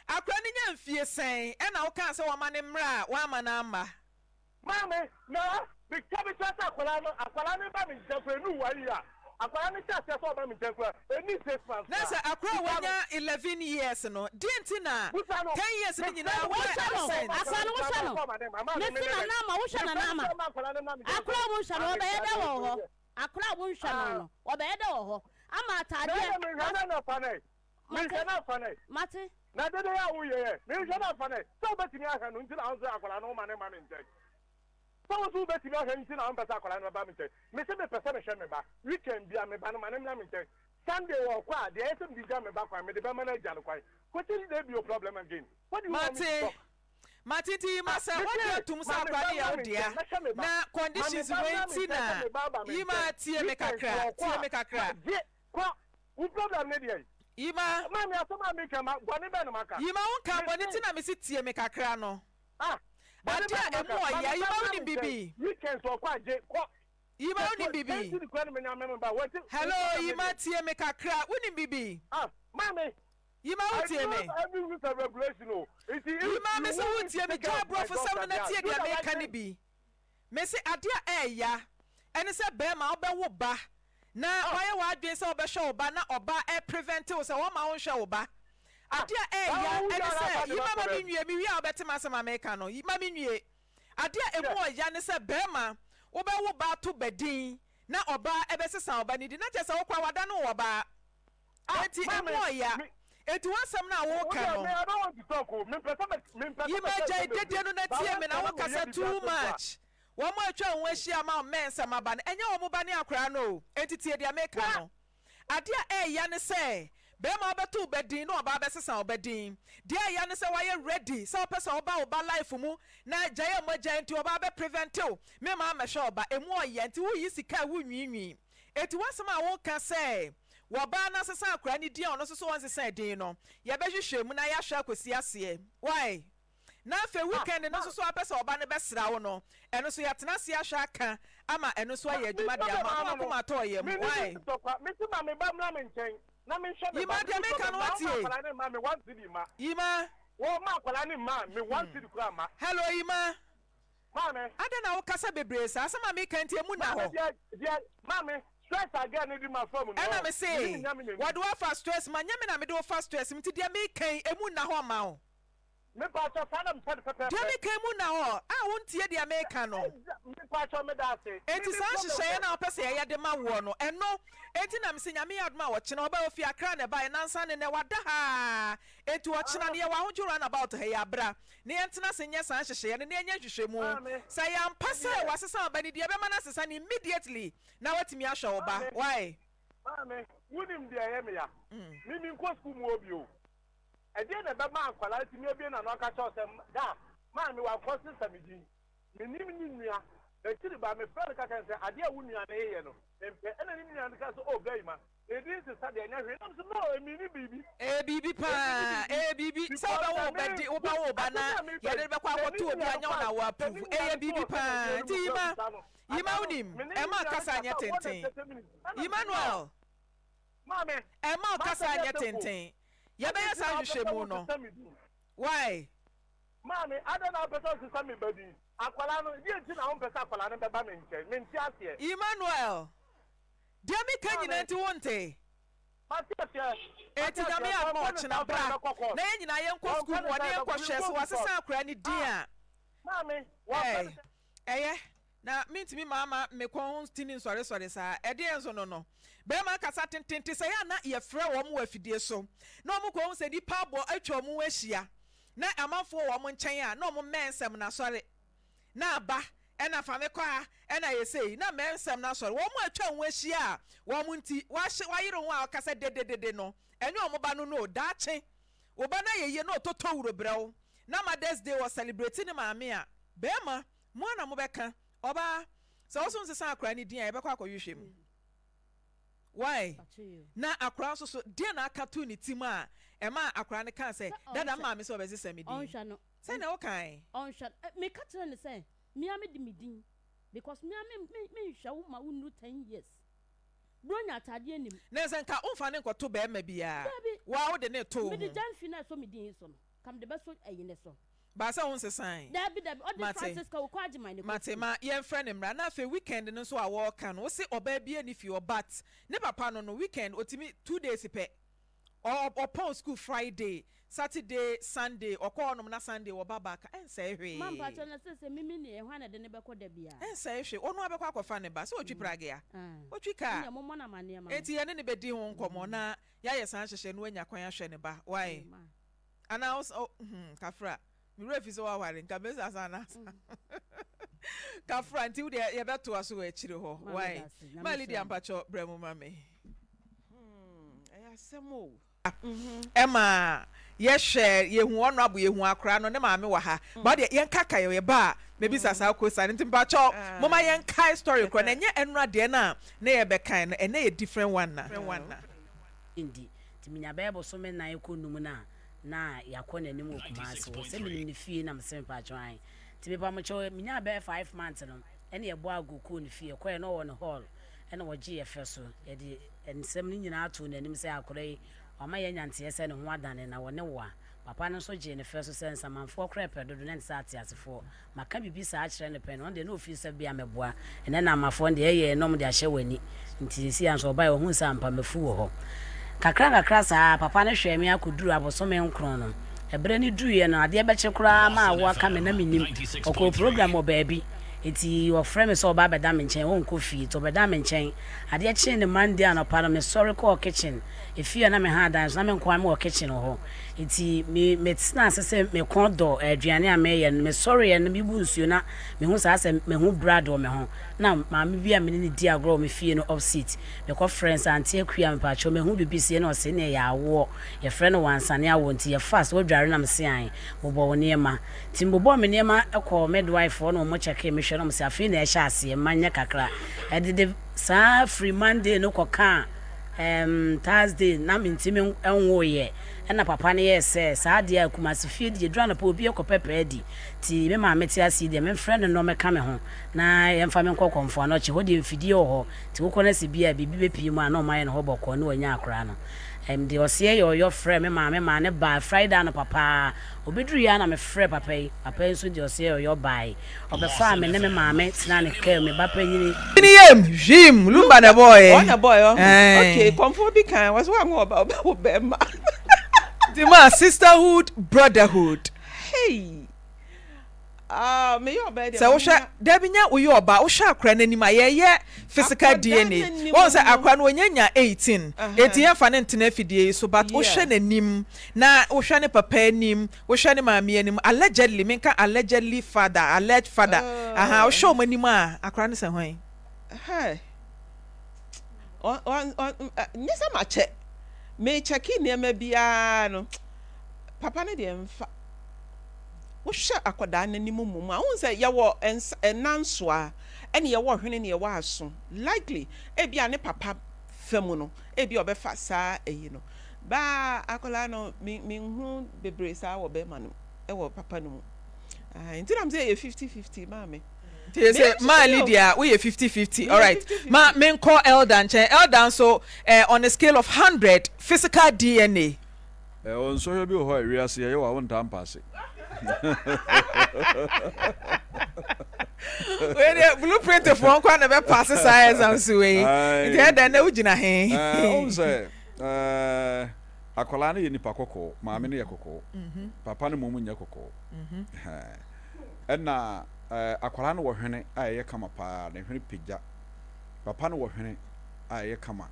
akora no nya mfie sɛn ɛna wokaa sɛ wɔma no mmra a wamma no amma. Maame, na meka mekyerɛ sɛ akwadaa no, akwadaa no ba me nkyɛn koraa ɛnu one year, akwadaa no hyɛ aseɛ sɛ ɔba me nkyɛn koraa ɛnni six months Na koraa. sɛ akora a Busa no. wanya 11 years no, deɛ nti na Busa no. 10 years no Mefrɛ nyinaa no why Wohwɛ no, absent? akora no wohwɛ no. Mese Nana Ama wohwɛ Nana Ama. Akora a wonhwɛ no ɔbɛyɛ dɛ wɔ hɔ. Akora a wonhwɛ no no ɔbɛyɛ dɛ wɔ hɔ. Ama ataadeɛ. Na mehwɛ no anɔpa nɛ. Mehwɛ no afa nɛ. Mate. Na dede a woyɛ yɛ, mehwɛ no afa nɛ. Sɛ wobɛtumi ahwɛ no nti na wo nso akwadaa no woma no mma me nkyɛn. Sɛ wo nso wobɛtumi ahwɛ no nti na wompɛ sɛ akwadaa no bɛba me nkyɛn. Mese mepɛ sɛ mehwɛ me ba. Weekend bia me ba no ma no mmra me nkyɛn. Sunday ɔkɔ a, deɛ ɛyɛ sɛ mede gya me ba kwan, mede bɛma no agya no kwan. What is there be your problem again? What do you want me to Mate. talk? Mate nti Yima sɛ wagye atum sɛ akora no yɛ wo dea na conditions wei nti na Yima tie me kakra tie me kakra. Wo problem ne deɛn? Yima. Maame asɛm a meka ma bɔne bɛn na maka? Yima wo nka bɔne nti na mese tie me kakra no. Ah, bɔne Adeɛ bɛn a na emu maka? ɔya Maame Yima ba wonim mmra me nkyɛn. bibi? Weekends ɔkɔ agye kɔ. Yima wonim bibi? Ɛnti ne kura no menya me ba wɔnti. Hello Yima tie me kakra wonim bibi? Ah, maame. Yima wo tie me? I know every rules and regulation o. Nti if Yima mese you wo want me tie to me take care gyae of my aborɔfo sɛm no daughter na deɛ a, tie do deɛ the right meka no thing. bi. Mese adeɛ a ɛɛya ɛne sɛ bɛɛma wobɛwo ba na wayɛ w'adwene sɛ wobɛhwɛ wo ba na ɔba ɛprevente wo sɛ wɔmma wo nhwɛ wo ba. Adeɛ a ɛɛya ɛne sɛ yima ma me nwie, mewie a wobɛte m'asɛm a meka no, ma me nwie. Adeɛ a ɛmu ɔya ne sɛ bɛɛma wobɛwo ba ato ba din na ɔbaa ɛbɛsesa ɔba no din na kyerɛ sɛ wo koraa wadane wo ɔbaa. Enti emu ɔya. Enti w'asɛm no a woka no. Yi ma gyae dede no na tie me na wo kasa too much. Wɔn a atwa wo ho ahyia ama wo mmɛn nsɛm aba no, ɛnyɛ wɔn ba ne akwadaa no o. Enti tie deɛ meka no. Adeɛ a ɛɛya ne sɛ, barima wobɛto wo ba din na ɔbaa bɛsesa wo ba din. Deɛ ɛɛya ne sɛ woayɛ ready sɛ wopɛ sɛ woba wo ba life mu na gyae a moagyae nti ɔbaa bɛ prevent wo memma ammɛhwɛ wo ba. Emu ɔya nti woyi sika a wonwiinwii. Enti w'asɛm a woka sɛ wɔbaa no asesa akwadaa no din a ɔno nso so ɔnsesaa din no, yɛbɛhwehwɛ mu na yɛahwɛ akɔsi aseɛ. Wai? Na afei weekend no nso so a wopɛ sɛ ɔba no bɛsra wo no, ɛno nso yɛatena ase ahwɛ aka ama ɛno nso ayɛ adwuma de ama wo na w'akoma atɔ wo yam. Why? Yima, deɛ meka no woatie? Yima. Hello, Yima. Adɛn na wokasa bebree saa? Asɛm a meka nti emu nna hɔ. Ɛna mese, wɔde wo afa stress mu, anyɛ me na mede wo fa stress mu, nti deɛ meka yi emu nna hɔ mma wo. Mepakyɛw, saa na mepɛ no pɛpɛɛpɛ. Deɛ meka yi mu nna hɔ a wontie deɛ meka no. Mepakyɛw, meda ase. Enti saa nhyehyɛeɛ no a wopɛ sɛ yɛyɛ de ma woɔ no, ɛno enti na mese Nyame yɛ adom a ɔkyena ɔba ofi Accra na ɛbaeɛ, nansa ne nnɛ wada ha ara, enti ɔkyena no yɛwɔ ahodwo round about ha yi a, bra na yɛntena ase nyɛ saa nhyehyɛeɛ no na yɛnyɛ nhwehwɛmu. Sɛ ɛyɛ ampa sɛ wasesa wo ba no din a, yɛbɛma no asesa no immediately na watumi ahwɛ wo ba. Wai? Maame, wonim deɛ ɛyɛ me ya? Me menkɔ sukuu mu hɔ bio. Ɛdeɛn na ɛbɛma akwadaa atumi abue n'ano aka akyerɛ wo sɛ, Da, maame, wankɔsesa me din. Mennim ne nua. N'akyiri ba, mefrɛɛ no ka kyerɛɛ no sɛ, Adeɛ a wo nua no reyɛ no, mempɛ. Ɛnna ne nua no kaa sɛ, O, Bɛyima, ne din sesa deɛ, ɛnyɛ hwee. Ɛnna mese, No, ɛmini biribi. Ɛyɛ biribi paa, ɛyɛ biribi. Sɛ wobɛwo wo ba di, wobɛwo wo ba na yɛde no bɛkɔ akɔto obi a nyɛ wo na wo approve. Ɛyɛ biribi paa. Nti Yima, Yima wonim, ɛmma kasa nyɛ tenten. Emmanuel. Ɛmma wo kasa nyɛ tenten. Yɛbɛyɛ saa nhwehwɛmu no. Why? Maame, adɛn na wopɛ sɛ wosesa me ba din? Akwadaa no, deɛ nti na wompɛ sɛ akwadaa no bɛba me nkyɛn? Mente aseɛ. Emmanuel, deɛ meka nyinaa nti wonte? Mate aseɛ. Enti Nyame adom a ɔkyena bra na yɛn nyinaa yɛnkɔ sukuu mu hɔ na yɛnkɔhwɛ sɛ wɔasesa akwadaa no din a. Maame, wɔamfa no sɛ. Ɛyɛ. Na mentumi mama me kɔn ho ntini nsɔresɔre saa. Ɛdeɛn nso no no? Barima kasa tenten te sɛ yɛ a na yɛfrɛ wɔn wɔ afidie so na wɔkɔhu sɛ nnipa abɔ atwa wɔn ho ahyia na amanfoɔ wɔ wɔn nkyɛn a na wɔn mmɛn nsɛm no asɔre na aba ɛna fa me kɔ ha ɛna yɛ sei na mmɛn nsɛm no asɔre. Wɔn a atwa ho ahyia a wɔn nti wɔahye wɔayere ho a wɔkasa dededede no ɛnyɛ wɔn ba no no o. Daakye wo ba no ayɛ yie na ɔtɔ towuro brɛ wo na Mother's Day wɔ celebrate ne maame a, barima Mo ara na mobɛka. Ɔbaa, sɛ wo so nsesa akora no din a, yɛbɛkɔ akɔhwehwɛ mu. Why? Na akora nso so, deɛn na aka too ne tim a ɛmaa akora no kaa sɛ, Dada, me maame sɛ ɔbɛsesa me din? Sɛn na wokae? Ɔnhwɛ no. Meka kyerɛɛ no sɛ, me ara mede me din because me ara menhwɛ wo ma wonnuru ten years. Buronya ataadeɛ nnim. Na sɛ nka womfa no nkɔto barima biara, Dabi. wo ara wode no reto wo ho. Mede gyamfi no a ɛsɔ me din yi so no, nka mede bɛsɔ ayi no so. Baa sɛ wo nsesae. Dabi dabi ɔde Mate. Francisca okɔ Agyeman ne kɔ Mate sukuu. ma yɛnfrɛ no mmra na afei weekend no nso a wɔɔka no wose ɔbaa biaa nni fie hɔ but ne papa no no weekend ɔtumi 2 days pɛ ɔ ɔpɔn school Friday Saturday Sunday ɔkɔ hɔnom na Sunday wɔba back a ɛnsɛe Ma mpakyɛw hwee. na sese mimi ne hwan na ɛde no bɛkɔ da biaa. Ɛnsɛe hwee ɔno ara bɛkɔ akɔfa ne ba sɛ ɔtwi pragea Ah ɔtwi car ɛneɛ mommɔ no amaneɛ ma me. enti yɛne no bɛdi ho nkɔmmɔ na yɛayɛ saa nhyehyɛe no wanya kwan ahwɛ ne ba why. Ma. Anaa wo oh hmm kafra me werɛ fi sɛ waware nka mesa asa anaa asa kafra nti wo deɛ yɛbɛtoa so wɔ akyire hɔ Maame why da ase. Nyame ma Lydia nhyira wo. mpakyɛ brɛ mu ma me. Hmm, ɛyɛ asɛm o. Ɛma yɛhwɛ yɛhu ɔno abo yɛhu akora no ne maame wɔ ha ba deɛ yɛnkaka yɛ yɛba a mebisa saa kosa no nti mpakyɛw moma yɛnkae story korɔ na ɛnyɛ ɛnora deɛ no a na yɛbɛkan no ɛnɛ yɛ different one na. Ndi. Nti menya bɛyɛ bosome nan kɔ num no a na yɛakɔ n'anim wɔ Kumasi hɔ. Sɛ menim ne fie na mese mepaakyɛw ae. Nti mepamokyɛw menyaa bɛyɛ 5 months no ɛna yɛbɔɔ ago kɔɔ ne fie. Yɛkɔeɛ na ɔwɔ ne hall ɛna ɔgyee yɛ fɛ so. Yɛde nsɛm no nyinaa too n'anim sɛ akwadaa yi wama yɛanya nteɛ sɛ ne ho adane na ɔne wo a. Papa no nso gyee ne fɛ so sɛ nsamanfoɔ koraa pɛ dodo na ɛnte sɛ ateasefoɔ. Maka biribi saa akyerɛ no pɛn no, ɔno deɛ na ɔfiri sɛ bia mɛboa. Ɛnnɛ Naamafoɔ no deɛ ɛyɛ na wɔde ahyɛ w'ani. Nti seesei ara nso ɔbaeɛ ɔhuu sɛ ampa mafu wɔ hɔ. Kakra nkakra saa ara, papa no hwɛɛ me ara kɔduruu abosome nkron no. Ɛberɛ no duruiɛ no, adeɛ bɛkye koraa ma awoɔ aka me na mennim. Ɔkɔɔ program wɔ baabi, nti ɔfrɛɛ me sɛ ɔreba abɛda me nkyɛn, ɔnkɔ fie. Nti ɔbɛdaa me nkyɛn. Adeɛ kyee no Monday anɔpa no, mesɔre kɔɔ kitchen. Efie a na meha dan so, na me nko ara mewɔ kitchen wɔ hɔ. Nti me metenaa ase sɛ me kɔn dɔ aduane a meyɛ no. Mesɔreeɛ no, mebu nsuo na mehu saa sɛ mehu brad wɔ me ho. Na maame bi a me ne no di agorɔ wɔ me fie no opsit. Mekɔfrɛɛ no sɛ, Auntie Akua, mepakyɛw mahu biribi sei na ɔse ɛnneɛ ɛyɛ awoɔ. Yɛfrɛ no wansane awoɔ nti yɛ fast, woadware na mese ae. Bobɔ wo nneɛma. Nti mebobɔɔ me nneɛma kɔɔ midwife hɔ na wɔn kyɛkee me hwɛ na wɔse afei na ɛrehyɛ aseɛ, mma nyɛ kakra. Ɛdede saa firi Monday no kɔkaa ɛɛm Thursday na mentumi nwoeɛ. Ɛna papa no yɛɛ sɛ, saa deɛ a Kumasi fie deɛ ɛduru anɔpa obi kɔpɛ pɛ adi. Nti me maame te ase yi deɛ memfrɛ no na ɔmmɛka me ho na yɛmfa me nkɔ Kɔmfo Anɔkye. Hɔ deɛ mfidie wɔ hɔ. Nti wokɔ na sɛ bi a biribi bɛpue mu a na wɔayɛ no hɔ bɔkɔɔ na wanya akwadaa no. Ɛm deɛ ɔseɛ yɛ ɔyɔ frɛɛ me maame maa no baa Friday anɔpa paa. Ɔbɛduruiɛ ara na mefrɛɛ papa yi. Papa yi nso deɛ ɔseɛ yɛ ɔyɔ baae. Ɔbɛfaa me ne me maame tenaa ne kaa mu, me ba panyini. Ne yam hwim, Lumba na ɛbɔɔɛ. Ɔno na ɛbɔɔɛ ɔho. Okay, kɔmfoɔ bi kan, wɔsɛ woanwo ɔba, wobɛwo bɛrima. Nti ma sisterhood, brotherhood. Hey! Ah, meyɛ ɔbaa deɛ. Sɛ wohwɛ, dabi nyɛ woyɛ ɔbaa, wohwɛ akora no anim a, yɛyɛ physical DNA. Wɔn sɛ akora no wɔnya nya 18, eti yɛnfa no ntena afidie yi so, but wohwɛ n'anim, na wohwɛ ne papa anim, Wohwɛ ne maame anim, allegedly, menka allegedly father, alleged father, aha, wohwɛ wɔn anim a, akwadaa no sɛ hwan? Hi. Nyɛ sɛ makyɛ. Mekyɛke nneɛma biara no, papa no deɛ mfa. Wohwɛ akwadaa no anim mmom a, wohu sɛ yɛwɔ nsa, nansoa, ɛne yɛwɔ hwene ne yɛwɔ aso. Likely, ebia ne papa fa mu no, ebia ɔbɛfa saa ayi no. Baa akwadaa no me menhu bebree saa wɔ bɛrima no wɔ papa no mu. Ayi nti na mo sɛ yɛ 50-50 maame. Nti sɛ maa Lydia woyɛ 50-50 alright ma menkɔ elder nkyɛn elder nso eh, on a scale of 100 physical DNA. Eh, nsɔhwɛ bi wɔ hɔ a wiase yɛyɛ wɔ a wontaa mpa ase. Wei deɛ blueprint foɔ nkoa na ɛbɛ paase saa exams wei. Nti ɛdɛn na wogyina he? Wohu sɛ Ɛɛ, akwadaa no yɛ nipa kɔkɔɔ, maame no yɛ kɔkɔɔ, mhm. papa no mmom nyɛ kɔkɔɔ. Mhm. Ɛna ɛɛ akwadaa no wɔ hwene a ɛyɛ kama paa, ne hwene pagya. Papa no wɔ hwene a ɛyɛ kama,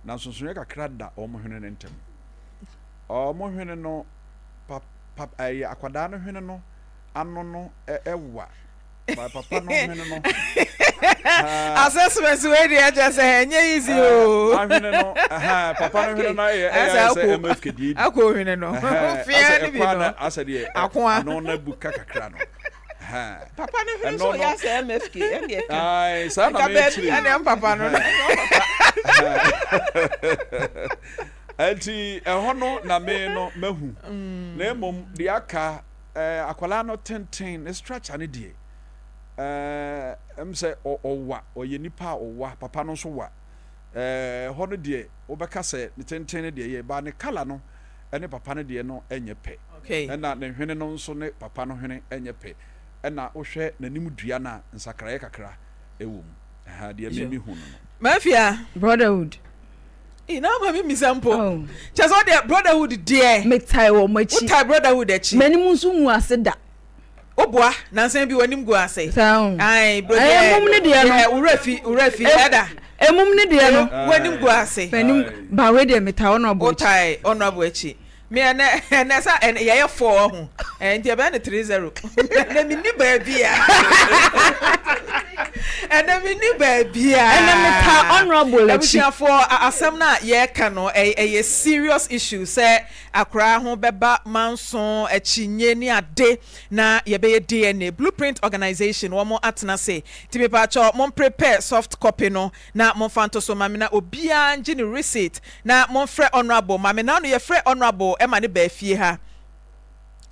na nsonsonoeɛ kakra da wɔn hwene no ntam. Wɔn hwene no, pa pa ɛyɛ akwadaa no hwene no ano no ɛwa. Ba papa no hwene no. Assessment wei deɛ kyerɛ sɛ ɛnyɛ easy o. Ahwene no papa no hwene no ayɛ ɛyɛ sɛ MFK deɛ bi. Akɔ hwene no. Fia ne bi no. Asɛ deɛ akoa. Ano na bu ka kakra no. Papa no hwene so yɛ asɛ MFK ɛne ɛka. Ayi saa na mɛ kyerɛ. Ɛne papa no no. Ɛnti ɛhɔ no na me no mahu. Na mmom deɛ aka. Eh, akwadaa no tenten, ne structure no deɛ, eh, ɛm sɛ ɔwa, ɔyɛ nipa a ɔwa, papa no nso wa. Eh, ɛhɔ no deɛ, wobɛka sɛ ne tenten no deɛ yɛ, ba ne colour no ne papa no deɛ no nyɛ pɛ. Okay. Ɛna ne hwene no nso ne papa no hwene nyɛ pɛ. Ɛna wohwɛ n'anim dua no a, nsakraeɛ kakra wɔ mu. Ɛha deɛ me mehu no no. Mafia. Brotherhood. Ee, na ama me mmisa mpo. Oh. Kyɛ sɛ ɔdeɛ brotherhood deɛ. Metae wɔn akyi. Wotae brotherhood akyi. M'anim nso ngu ase da. Woboa nansa bi w'anim gu ase. Saa o. Ayi bro deɛ. Emum ne deɛ no. Wura fi wura fi ɛda. Emum ne deɛ no. W'anim gu ase. M'anim ba wei deɛ metae honorable akyi. Wotae honorable akyi. Me ɛnɛ ɛnɛ sa ɛnɛ yɛyɛ fɔɔ ɔho ɛn nti ɛbɛyɛ no 3-0 ɛnɛ mi ni baabi a ɛnɛ mi ni baabi a ɛnɛ mi ta honourable akyi. Abusuafoɔ asɛm no a yɛreka no ɛyɛ serious issue sɛ akoraa ho bɛba manso akyinnye ne ade na yɛbɛyɛ DNA blueprint organization wɔn atena se nti mepaakyɛw mo prepare soft copy no Na momfa nto so ma me na obiara ngye ne receipt na momfrɛ honourable ma me naano yɛfrɛɛ honourable ma no baa fie ha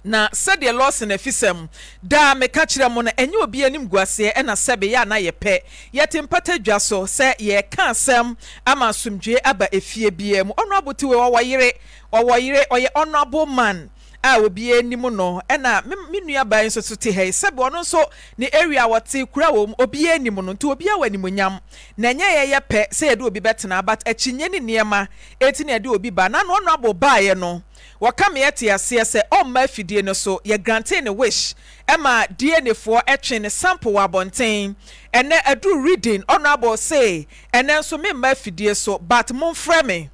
na sɛdeɛ Lawson afisɛm daa meka kyerɛ mo no ɛnyɛ obiara animguaseɛ ɛna sɛbe yɛ a na yɛpɛ yɛte mpata dwa so sɛ yɛreka asɛm ama asomdwoeɛ aba efie biara mu honourable te wei ɔwɔ yere ɔwɔ yere ɔyɛ honourable man a obiara nim no ɛna me me nua baa yi nso so te ha yi sɛbe ɔno nso ne area a ɔte kura wɔ mu obiara nim no nti obiara wɔ animuonyam na ɛnyɛ yɛyɛ pɛ sɛ yɛde obi bɛtena but akyinnye ne nneɛma eti na yɛde obi ba na ano honourable baeɛ no wɔka me ɛte aseɛ sɛ ɔmma afidie no so yɛ grantee ne wish ɛma DNA foɔ ɛtwe ne sample wɔ abɔnten ɛnɛ aduru reading honourable se ɛnɛ nso memma afidie so but momfrɛ me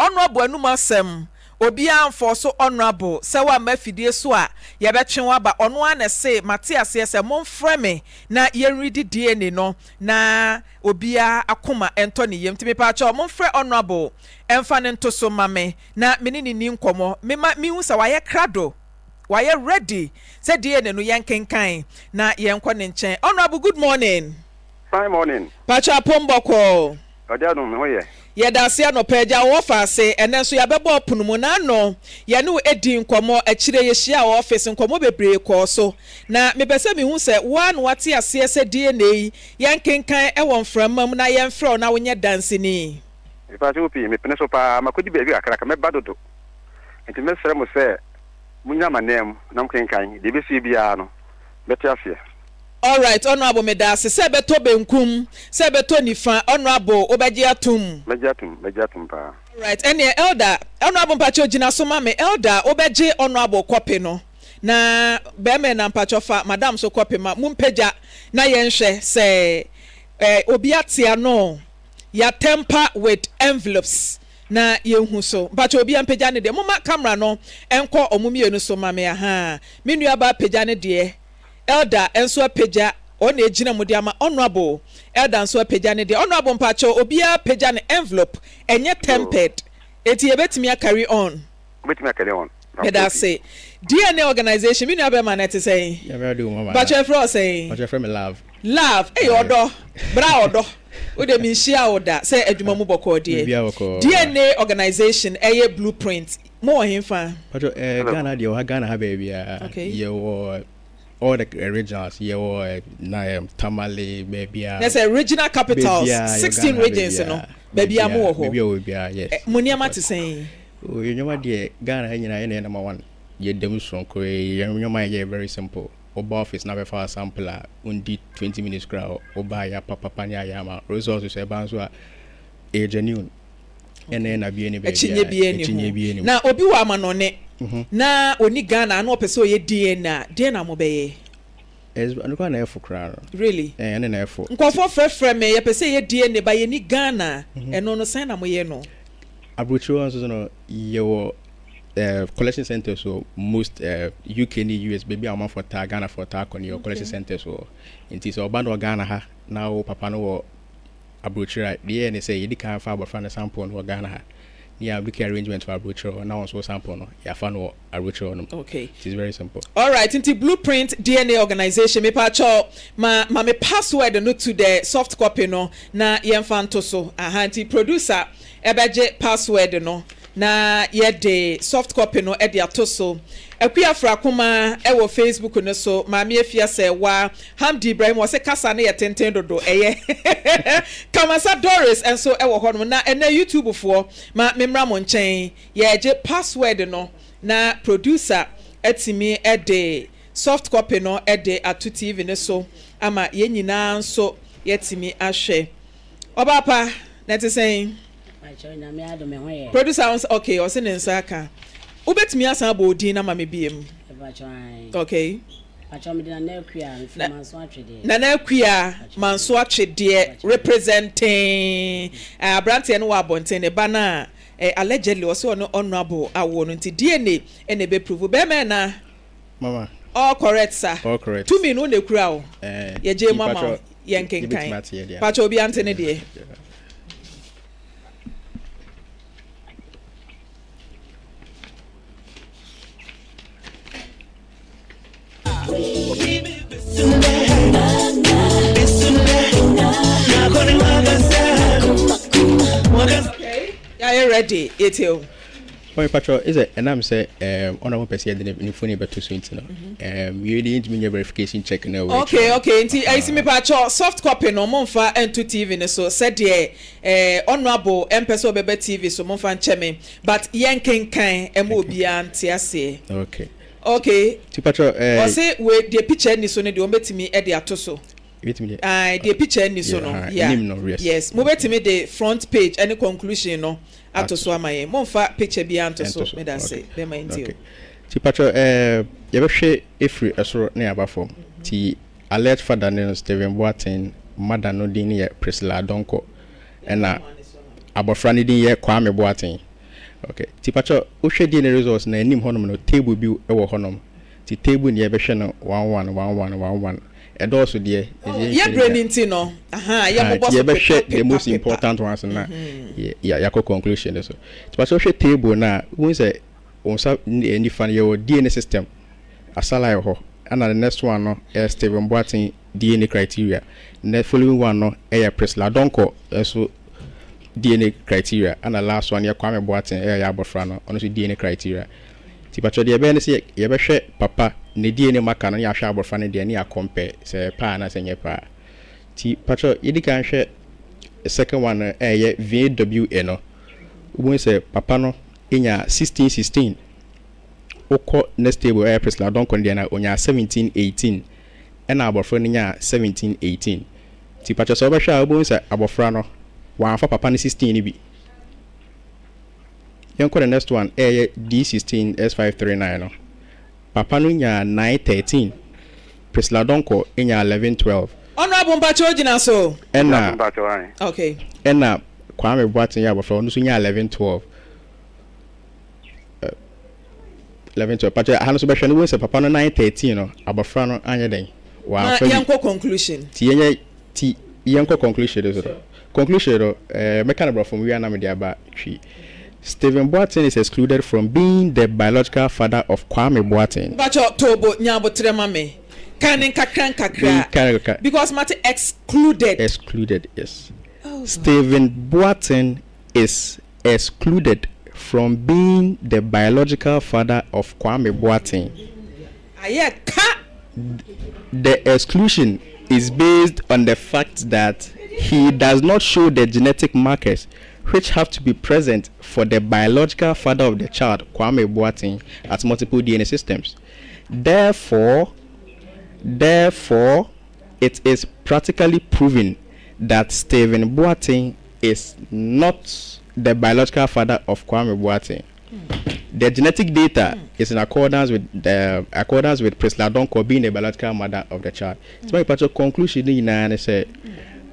Honourable anum asɛm, obiara nfɔɔso honourable sɛ woamma afidie so a yɛbɛtwe wo aba, ɔno ara na ɛse mate aseɛ sɛ momfrɛ me na yɛnredi DNA no na obiara akoma ntɔ ne yam nti mepaakyɛw momfrɛ honourable mfa no nto so ma me na me ne no nni nkɔmmɔ mema menhu sɛ wayɛ krado wayɛ ready sɛ DNA no yɛnkenkan na yɛnkɔ ne nkyɛn. Honourable good morning. Fine morning. Pakyɛ apom bɔkɔɔ. Awurade adom, me ho yɛ. Yɛda ase anɔpa Agya wɔ ɔfa ase, ɛnnɛ nso yɛabɛbɔ ɔpono mu, na ano yɛne wo dii nkɔmmɔ, akyire yɛhyiaa wɔ office, nkɔmmɔ bebree kɔɔ so, na mepɛ sɛ mehu sɛ wo ara na woate aseɛ sɛ DNA yi yɛnkenkan wɔ mframa mu na yɛmfrɛ wo na wonyɛ danseni. Mepa kyɛw pii, mepene so paa, makɔdi baabi kakra, ka mɛba dodo, nti mɛsrɛ mo sɛ monnya m'ananmu na monkenkan, deɛ ɛbɛsie biara no mɛte aseɛ. Alright Honourable medaase, sɛ ɛbɛtɔ benkum, sɛ ɛbɛtɔ nifa, Honourable wobɛgye atom? Mɛgye atom, mɛgye atom paa. Alright ɛneɛ Elder, Honourable mpakyɛw gyina so ma me, Elder wobɛgye Honourable kɔpe no na bɛɛma na mpakyɛw fa madam nso kɔpe ma, mompagya na yɛnhwɛ sɛ eh obi ate ano, yɛatɛmpa with envelopes na yɛnhu so, mpakyɛw obia mpagya ne deɛ, momma camera no nkɔ ɔmo mmienu so ma me, ahaa, me nuabaa pagya ne deɛ. Elder nso apagya ɔna egyina mu de ama honourable elder nso apagya ne deɛ honourable mpakyɛw obiara apagya ne envelope ɛnyɛ tempered enti yɛbɛtumi a carry on. Wobɛtumi a carry on. Meda ase. DNA organization me nua bɛma no ɛte sɛn? Nyame adom mama. Mpakyɛw yɛfrɛ wo sɛn? Mpakyɛw yɛfrɛ me Love. Love ei ɔdɔ bra ɔdɔ wo deɛ menhyiaa wo da sɛ adwuma mu bɔkɔɔ deɛ. Biribiara bɔkɔɔ. DNA organization ɛyɛ blueprint Mo wɔ henfa? Pacho eh, Ghana deɛ wɔ ha Ghana ha baabiara. Okay. Yɛ wɔ all the regionals yɛ wɔ na Tamale baabiara. Na sɛ regional capitals 16 regions no baabiara mo wɔ hɔ. Baabiara wɔ biara yes. Mo nneɛma te sɛn? Oh, yɛ nneɛma deɛ Ghana ha nyinaa yɛ na yɛ number one. Yɛ dɛm soronko yɛ nneɛma yɛ very simple. Woba office na bɛfa sample a wondi 20 minutes koraa woba yɛ apapapa ne ayɛ ama results so ɛba nso a ɛyɛ genuine. ɛna ɛna bie ne baabi akyinnye bie ne ho na obi wɔ amanɔne mhm. na ɔni Ghana na ɔpɛ sɛ ɔyɛ DNA a deɛ na mobɛyɛ ɛno koraa na ɛfo koraa no really ɛne na ɛfo nkurɔfoɔ frɛfrɛ me yɛpɛ sɛ yɛ DNA ba yɛni Ghana mhm. ɛno no sɛn na moyɛ no aburokyire hɔ nso no yɛwɔ uh, collection centers wɔ most uh, eh, UK ne US baabi a ɔmanfoɔ taa Ghanafoɔ taa kɔ no yɛwɔ collection centers wɔ nti sɛ ɔba no wɔ Ghana ha na wo papa no wɔ Aburokyire a, deɛ yɛyɛ ne sɛ yɛdi kan fa abɔfra no sample no wɔ Ghana ha ne yɛ make arrangement for aburokyire hɔ na wɔn nso wo sample no yɛafa no wɔ aburokyire hɔ nom. Okay. It is very simple. Alright, nti Blueprint DNA Organization, mepaakyɛw ma ma me password no to the soft copy no na yɛmfa nto so. Aha, nti producer ɛbɛgye password no na yɛde soft copy no de ato so. Akua Frakoma wɔ Facebook no so, Maame Afia Sɛɛwa, Hamdi Ibrahim ɔse kasa no yɛ tenten dodo, ɛyɛ Kamasa Doris nso wɔ hɔnom. Na ɛnnɛ YouTube foɔ ma me mmra mo nkyɛn, yɛregye password no na producer atumi de soft copy no de ato TV no so ama yɛn nyinaa nso yɛatumi ahwɛ. Ɔbaa pa, na ɛte sɛn? Pakyɛw Nyame adom me ho yɛ. Producer wo nsa okay ɔse ne nsa aka. Wobɛtumi asan abɔ wo din no ama me biom? Pakyɛw ae. Okay. Pakyɛw mede Nana Akua mefiri Manso Atwedeɛ. Nana Akua Manso Atwedeɛ representing eh, abranteɛ no wɔ abɔnten ne ba no a eh, allegedly ɔse ɔne honourable awoɔ no nti DNA na ɛbɛ prove bɛɛma ɛna Mama. All correct sa. All correct. Tumi no wo na ekura o. Eh, Yɛgye mu ama wo. Yɛn kenkan. Pacho obi ante ne deɛ. Okay, yɛayɛ ready yɛtie o. Mami patro is it ɛnam sɛ ɛɛm ɔna mo pɛ sɛ yɛde ne phone bɛto so nti no ɛɛm yɛ de yɛntumi nyɛ verification check na ɛwɔ Okay okay nti ɛyi si mi patro soft copy no mo nfa nto TV no so sɛdeɛ ɛɛ honourable ɛmpɛ sɛ ɔbɛba TV so mo nfa nkyɛ me but yɛn kenkan ɛma obiara nte aseɛ. Okay. Okay. Ti patro ɛɛ. Ɔse wei deɛ picture nni so no deɛ wɔn bɛtumi ɛde ato so. Ebetumi de. Ae deɛ picture nni so no. Yeah, anim no yes. Yes mo bɛtumi de front page ɛne conclusion no. ato so ama yɛn. Momfa picture biara nto so. Meda ase. Bɛma nti o. Ti patro eh, yɛbɛhwɛ efiri ɛsoro ne aba fam. Ti alert father ne no Stephen Boateng, mother no din yɛ Priscilla Donkor, ɛna abɔfra no din yɛ Kwame Boateng. Okay, ti patro wohwɛ DNA results na anim hɔnom no table bi wɔ hɔnom. Ti table no yɛbɛhwɛ no 1 1 1 1 1 1. Ɛdɔɔso deɛ, ɛdeɛ Yɛ berɛ no nti no, ahaa, yɛ mobɔ so pepa, yɛbɛhwɛ the most pepa, pepa. important ones no na yɛakɔ conclusion no so. Nti pa sɛ wohwɛ table no a, wohu sɛ wo nsa nifa no yɛwɔ DNA system, Asala wɔ hɔ, ɛna the next one no ɛyɛ Stephen Boateng DNA criteria, the following one no ɛyɛ Priscilla Donkor nso. DNA criteria ɛna last one yɛ Kwame Boateng ɛyɛ abɔfra no, ɔno nso DNA criteria. Nti pakyɛ deɛ yɛbɛyɛ ne sɛ yɛbɛhwɛ papa ne DNA marker no ne yɛahwɛ abɔfra no deɛ ne yɛ compare sɛ ɛyɛ pɛ anaasɛ ɛnyɛ pɛ a. Nti pakyɛ yɛdi kan hwɛ second one no ɛyɛ VWA no, wobɛhu sɛ papa no nyaa 16 16. Wokɔ next table ɛyɛ Priscilla Donkor no deɛ no a, ɔnyaa 17 18 ɛna abɔfra no nyaa 17 18. Nti pakyɛ sɛ wobɛhwɛ a wobɛhu sɛ abɔfra no wamfa papa no 16 no bi. Yɛnkɔ the next one ɛyɛ D16 S539 no. Papa no nyaa 9 13, Priscilla Donkor nyaa 11 12. Honourable mpakyɛ ogyina so. Ɛna Okay. ɛna Kwame Boateng yɛ abɔfra ɔno nso nyaa 11 12. 11 12 pakyɛ aha no nso bɛhwɛ no wobɛhu sɛ papa no 9 13 no abɔfra no anyɛ dɛn Ma wamfa bi. yɛnkɔ conclusion. Ti yɛnyɛ ti yɛnkɔ conclusion no so no. Conclusion no eh, mɛka no borɔfo mu wie a na mede aba Twi. Stephen Boateng is excluded from being the biological father of Kwame Boateng. Mpakyɛ Tobo nya aboterɛ ma me. Ka no nkakra nkakra. Menka no kakra. Because mate excluded. Excluded, yes. Stephen Boateng is excluded from being the biological father of Kwame Boateng. Ayɛ ka. The exclusion is based on the fact that he does not show the genetic markers which have to be present for the biological father of the child, Kwame Boateng, at multiple DNA systems. Therefore, therefore, it is practically proven that Stephen Boateng is not the biological father of Kwame Boateng. The genetic data is in accordance with the accordance with Priscilla Donkor being the biological mother of the child. Nti maa mpakyɛ conclusion ne nyinaa ne sɛ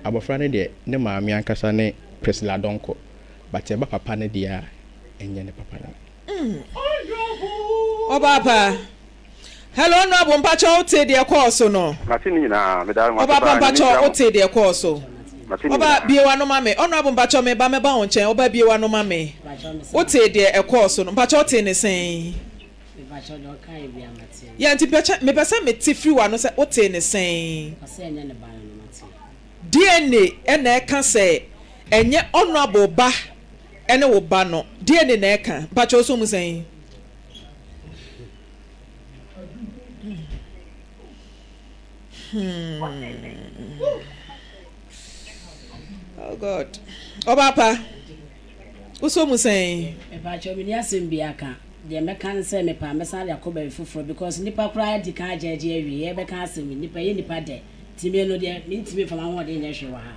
abɔfra no deɛ ne maame ankasa ne Priscilla Donkor but ɛba papa no deɛ a ɛnyɛ ne papa no. Ɔbaa pa. Hello Honourable mpakyɛ wo tee deɛ ɛkɔɔ so no? Mate ne nyinaa, meda mo ase Ɔbaa pa paa, Nyame mpakyɛ nhyira wo mo. tee deɛ ɛkɔɔ so? Mate ne Ɔbaa nyinaa. bue w'ano ma me. Honourable mpakyɛ me ba mɛba wo nkyɛn, ɔbaa bue w'ano ma me. Wo tee deɛ ɛkɔɔ so no, mpakyɛ wo tee ne sɛn? Yeah nti mpakyɛ mepɛ sɛ mete firi w'ano sɛ wo tee ne sɛn? DNA na ɛka sɛ ɛnyɛ Honourable ba ɛne wo ba no, DNA na ɛka, mpakyɛ wo so mu sɛn? Hmm. Oh God. Ɔbaa pa, wosɔ mu sɛn? Mepakyɛw menni asɛm biaa ka. Deɛ mɛka ne sɛ mepɛ a mɛsan de akɔ baabi foforɔ because nnipa koraa adi kan agyɛɛgye awie yɛbɛka asɛm yi nnipa ɛyɛ nnipa dɛ nti me no deɛ mentumi mfa m'ahoɔden nyɛ hwee wɔ ha.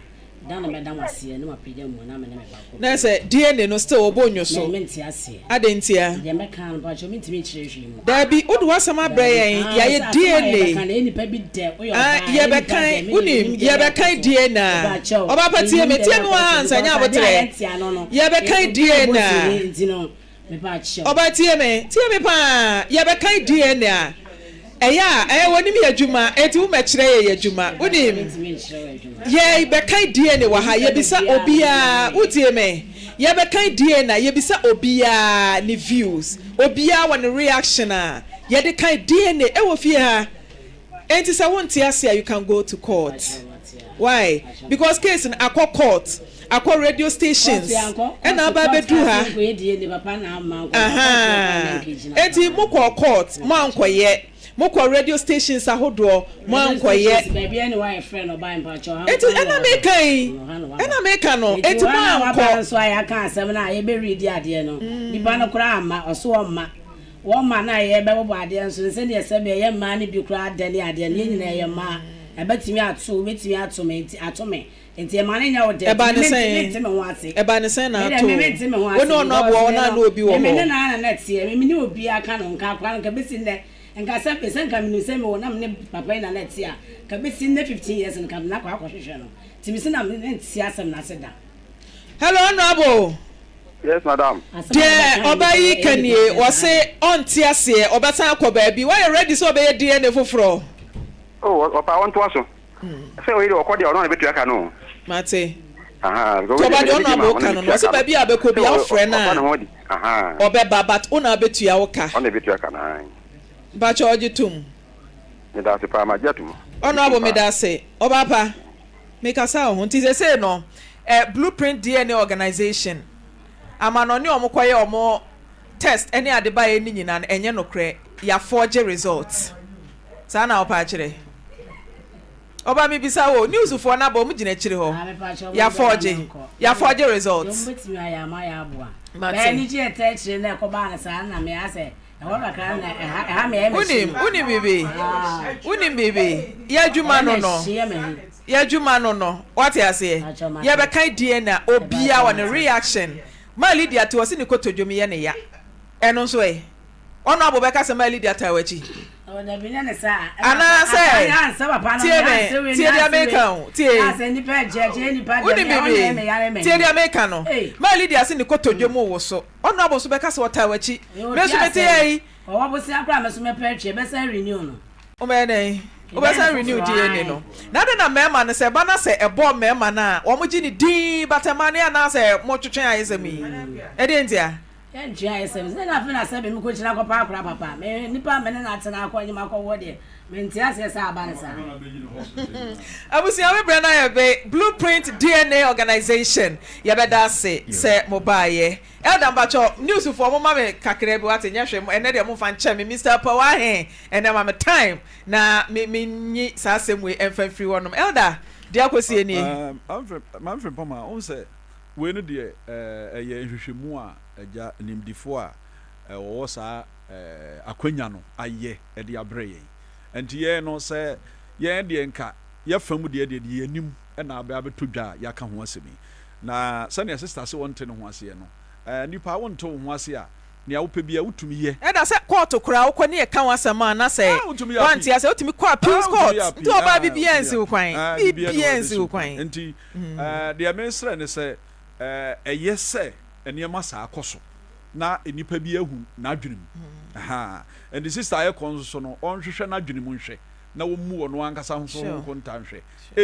Da na mɛda mo aseɛ na mapagya mu na me ne me ba kɔ Na sɛ DNA no still ɔbɔ nyo so. Me mente aseɛ. Adɛn ntia? Deɛ mɛka no mpakyɛw mentumi nkyerɛ hwee mu. Daabi wode w'asɛm abrɛ Daabi yɛn aah yɛayɛ sɛ asɛm a DNA. yɛbɛka no ɛyɛ nipa bi dɛ woyɛ Ah ɔbaa ɛyɛ nipa yɛbɛkan dɛ me deɛ wonim menim deɛ yɛbɛkan ɛrekɔ so DNA a. mepakyɛw Ɔbaa pa tie menim me deɛ tie me ɛrekɔ wɔ ha so ansa because nya adeɛ a aboterɛ. yɛnte ano no Yɛbɛkan obi a ɔbɔ DNA a. sini nti no. Ɔbaa tie me, tie me paa, yɛbɛkan DNA a, ɛyɛ a, ɛɛ wɔnim yɛ adwuma, enti wo mɛkyerɛ yɛ yɛ adwuma, wonim, yɛ bɛkan DNA wɔ ha, yɛbisa obiara, wotie me, yɛbɛkan DNA a, yɛbisa obiara ne views, obiara wɔ ne reaction a, yɛde kan DNA ɛwɔ fie ha. Enti sɛ wo nte ase a you can go to court why because case no akɔ court akɔ radio stations ɛna aba abɛduru ha ahaa enti mo kɔɔ court mo ankɔyɛ mo kɔ radio stations ahodoɔ mo ankɔyɛ enti ɛna meka yi ɛna meka no enti mo ankɔ. Wɔn mma no a yɛbɛbobɔ adeɛ nso no, sɛdeɛ sɛdeɛ ɛyɛ mmaa no bi koraa dɛ ne adeɛ no, yɛn nyinaa yɛyɛ mmaa. Ɛbɛtumi ato wo, ɛbɛtumi ato me, nti ato me. Nti ɛma no nyɛ wo dɛ. Ɛbaa Nti ne me mente, sɛn? mente me ho ase. Ɛbaa ne sɛn na Me deɛ, ato me wo? mente me ho Wo ase ne ɔno because aboa wo me na no, na obi wɔ me me ne hɔ? no ara na na ɛteɛ. Me me ne obiara ka no, nka akwadaa no, nka bɛsi nnɛ, nka sɛ, sɛ nka menim sɛ mewɔ na me ne papa yi na na ɛte a, nka bɛsi nnɛ 15 years no, nka mede no akɔ akɔhwehwɛ no. Nti me se na me mente asɛm no ase da. Hello Honourable. Yes madam. Deɛ ɔbaa yi ka nie, ɔse ɔnte aseɛ, ɔbɛsan akɔ baabi. Woayɛ ready sɛ ɔbɛyɛ DNA foforɔ? Oh ɔpɛ a ɔntoa so. Sɛ oyi deɛ ɔkɔ deɛ ɔno na ɛbɛtua ka no o. Mate. Ahaa because Nti wei ɔba deɛ deɛ mede ɔno ma abɔ ɔno na ka no no, metua ɔse ka no. baabi a ɔbɛkɔ Sɛ biara wofrɛ no ɔfa ne a ho adi ahaa. ɔbɛba but wo na wobɛtua wo ka. Ɔno na ɛbɛtua ka no ae. Mpakyɛ ɔgye tom? Medase paa magye atom. Honourable medase. Ɔbaa pa, mekasa wo ho nti sesei no. Eh Blueprint DNA Organization amanɔne a wɔn kɔ yɛ wɔn test ne ade baeɛ no nyinaa no ɛnyɛ nokorɛ, yɛafɔɔgye result. Saa na wopɛ akyerɛ? Ɔba mebisa wo, news foɔ no aba wɔn gyina akyire hɔ, Ah, mepa kyɛw, yɛafɔɔgye, yɛafɔɔgye result. Deɛ wɔn bɛtumi ayɛ ama yɛ aboa. Mate. Bɛyɛ anigye ɛtɛ akyire na ɛkɔbaa no saa na me asɛ ɛhɔ kakra na ɛha ɛha me ɛyɛ me Wonim, wonim biribi, wonim biribi, yɛ adwuma no no. Yɛ adwuma no no wate aseɛ yɛbɛkan DNA a obia wɔ ne reaction maa Lydia te ɔse ne kotodwom yɛ ne ya ɛno nso ɛ honourable bɛka sɛ maa Lydia taa wakyi anaasɛ tie me tie deɛ meka o tie wonim biribi tie deɛ meka no maa Lydia se ne kotodwom woso honourable nso bɛka sɛ ɔtaa wakyi me nso mete yɛ yi. Wobɛyɛ dɛn? Wobɛsan renew DNA no. Na adɛn na mmarima no, sɛ ɛba na sɛ ɛbɔ mmarima no a, wɔgye no dinn, but mmaa no yɛ anaasɛ motwetwe ayesɛm yi? Ɛdeɛn ntia? Yɛntwe ayesɛm. Sɛ na afei na sɛ me mekɔkyini akɔpa akora papa. Me nipa a me ne no atena akɔ anyim akɔwoɔ deɛ, mente aseɛ sɛ aba no saa. Abusua me brɛ no ayɛ be Blueprint DNA Organization yɛbɛda ase sɛ mobaeɛ. Elder mpakyɛw news foɔ mo ma me kakra bi wate nyɛ hwee ɛnɛ deɛ mo nfa nkyɛ me Mister Apawahe ɛnɛ ma me time na me me nyi saa asɛm wei ɛnfa mfiri hɔ nom Elder deɛ akɔsie nie. Manfred Mpoma, wohu sɛ wei no deɛ ɛyɛ nhwehwɛmu a agya nimdifoɔ a wɔwɔ saa akwanya no ayɛ de abrɛ yɛn. Ɛnti yɛn no sɛ yɛn deɛ nka yɛfa mu deɛ deɛ deɛ yɛnim na abɛ abɛtɔ dwa a yɛaka ho asɛm yi. Na sɛnea sista se ɔnte ne ho aseɛ no, eh, nipa wonte wo ho ase a, nea wopɛ biara wotumi yɛ. Ɛda sɛ kɔɔto koraa wokɔ ne yɛka w'asɛm a na sɛ Ah, wotumi yɛ woante appeal. ase a wotumi kɔ Ah, appeals wotumi court. yɛ Nti appeal. ɔbaa Ah, biribiara wotumi yɛ nsi wo appeal. kwan. Ah, biribiara nni hɔ a Biribiara ɛbɛsi nsi wo wo kwan. kwan. Nti, eh, deɛ mesrɛ ne sɛ, eh, ɛyɛ sɛ nneɛma saa kɔ so na nnipa bi ahu n'adwene mu. Ahaa. Nti sista ayɛ kɔ nso so no, ɔnhwehwɛ n'adwene mu nhwɛ na ɔmmu ɔno ankasa nso ho Sure. nkonta nhwɛ.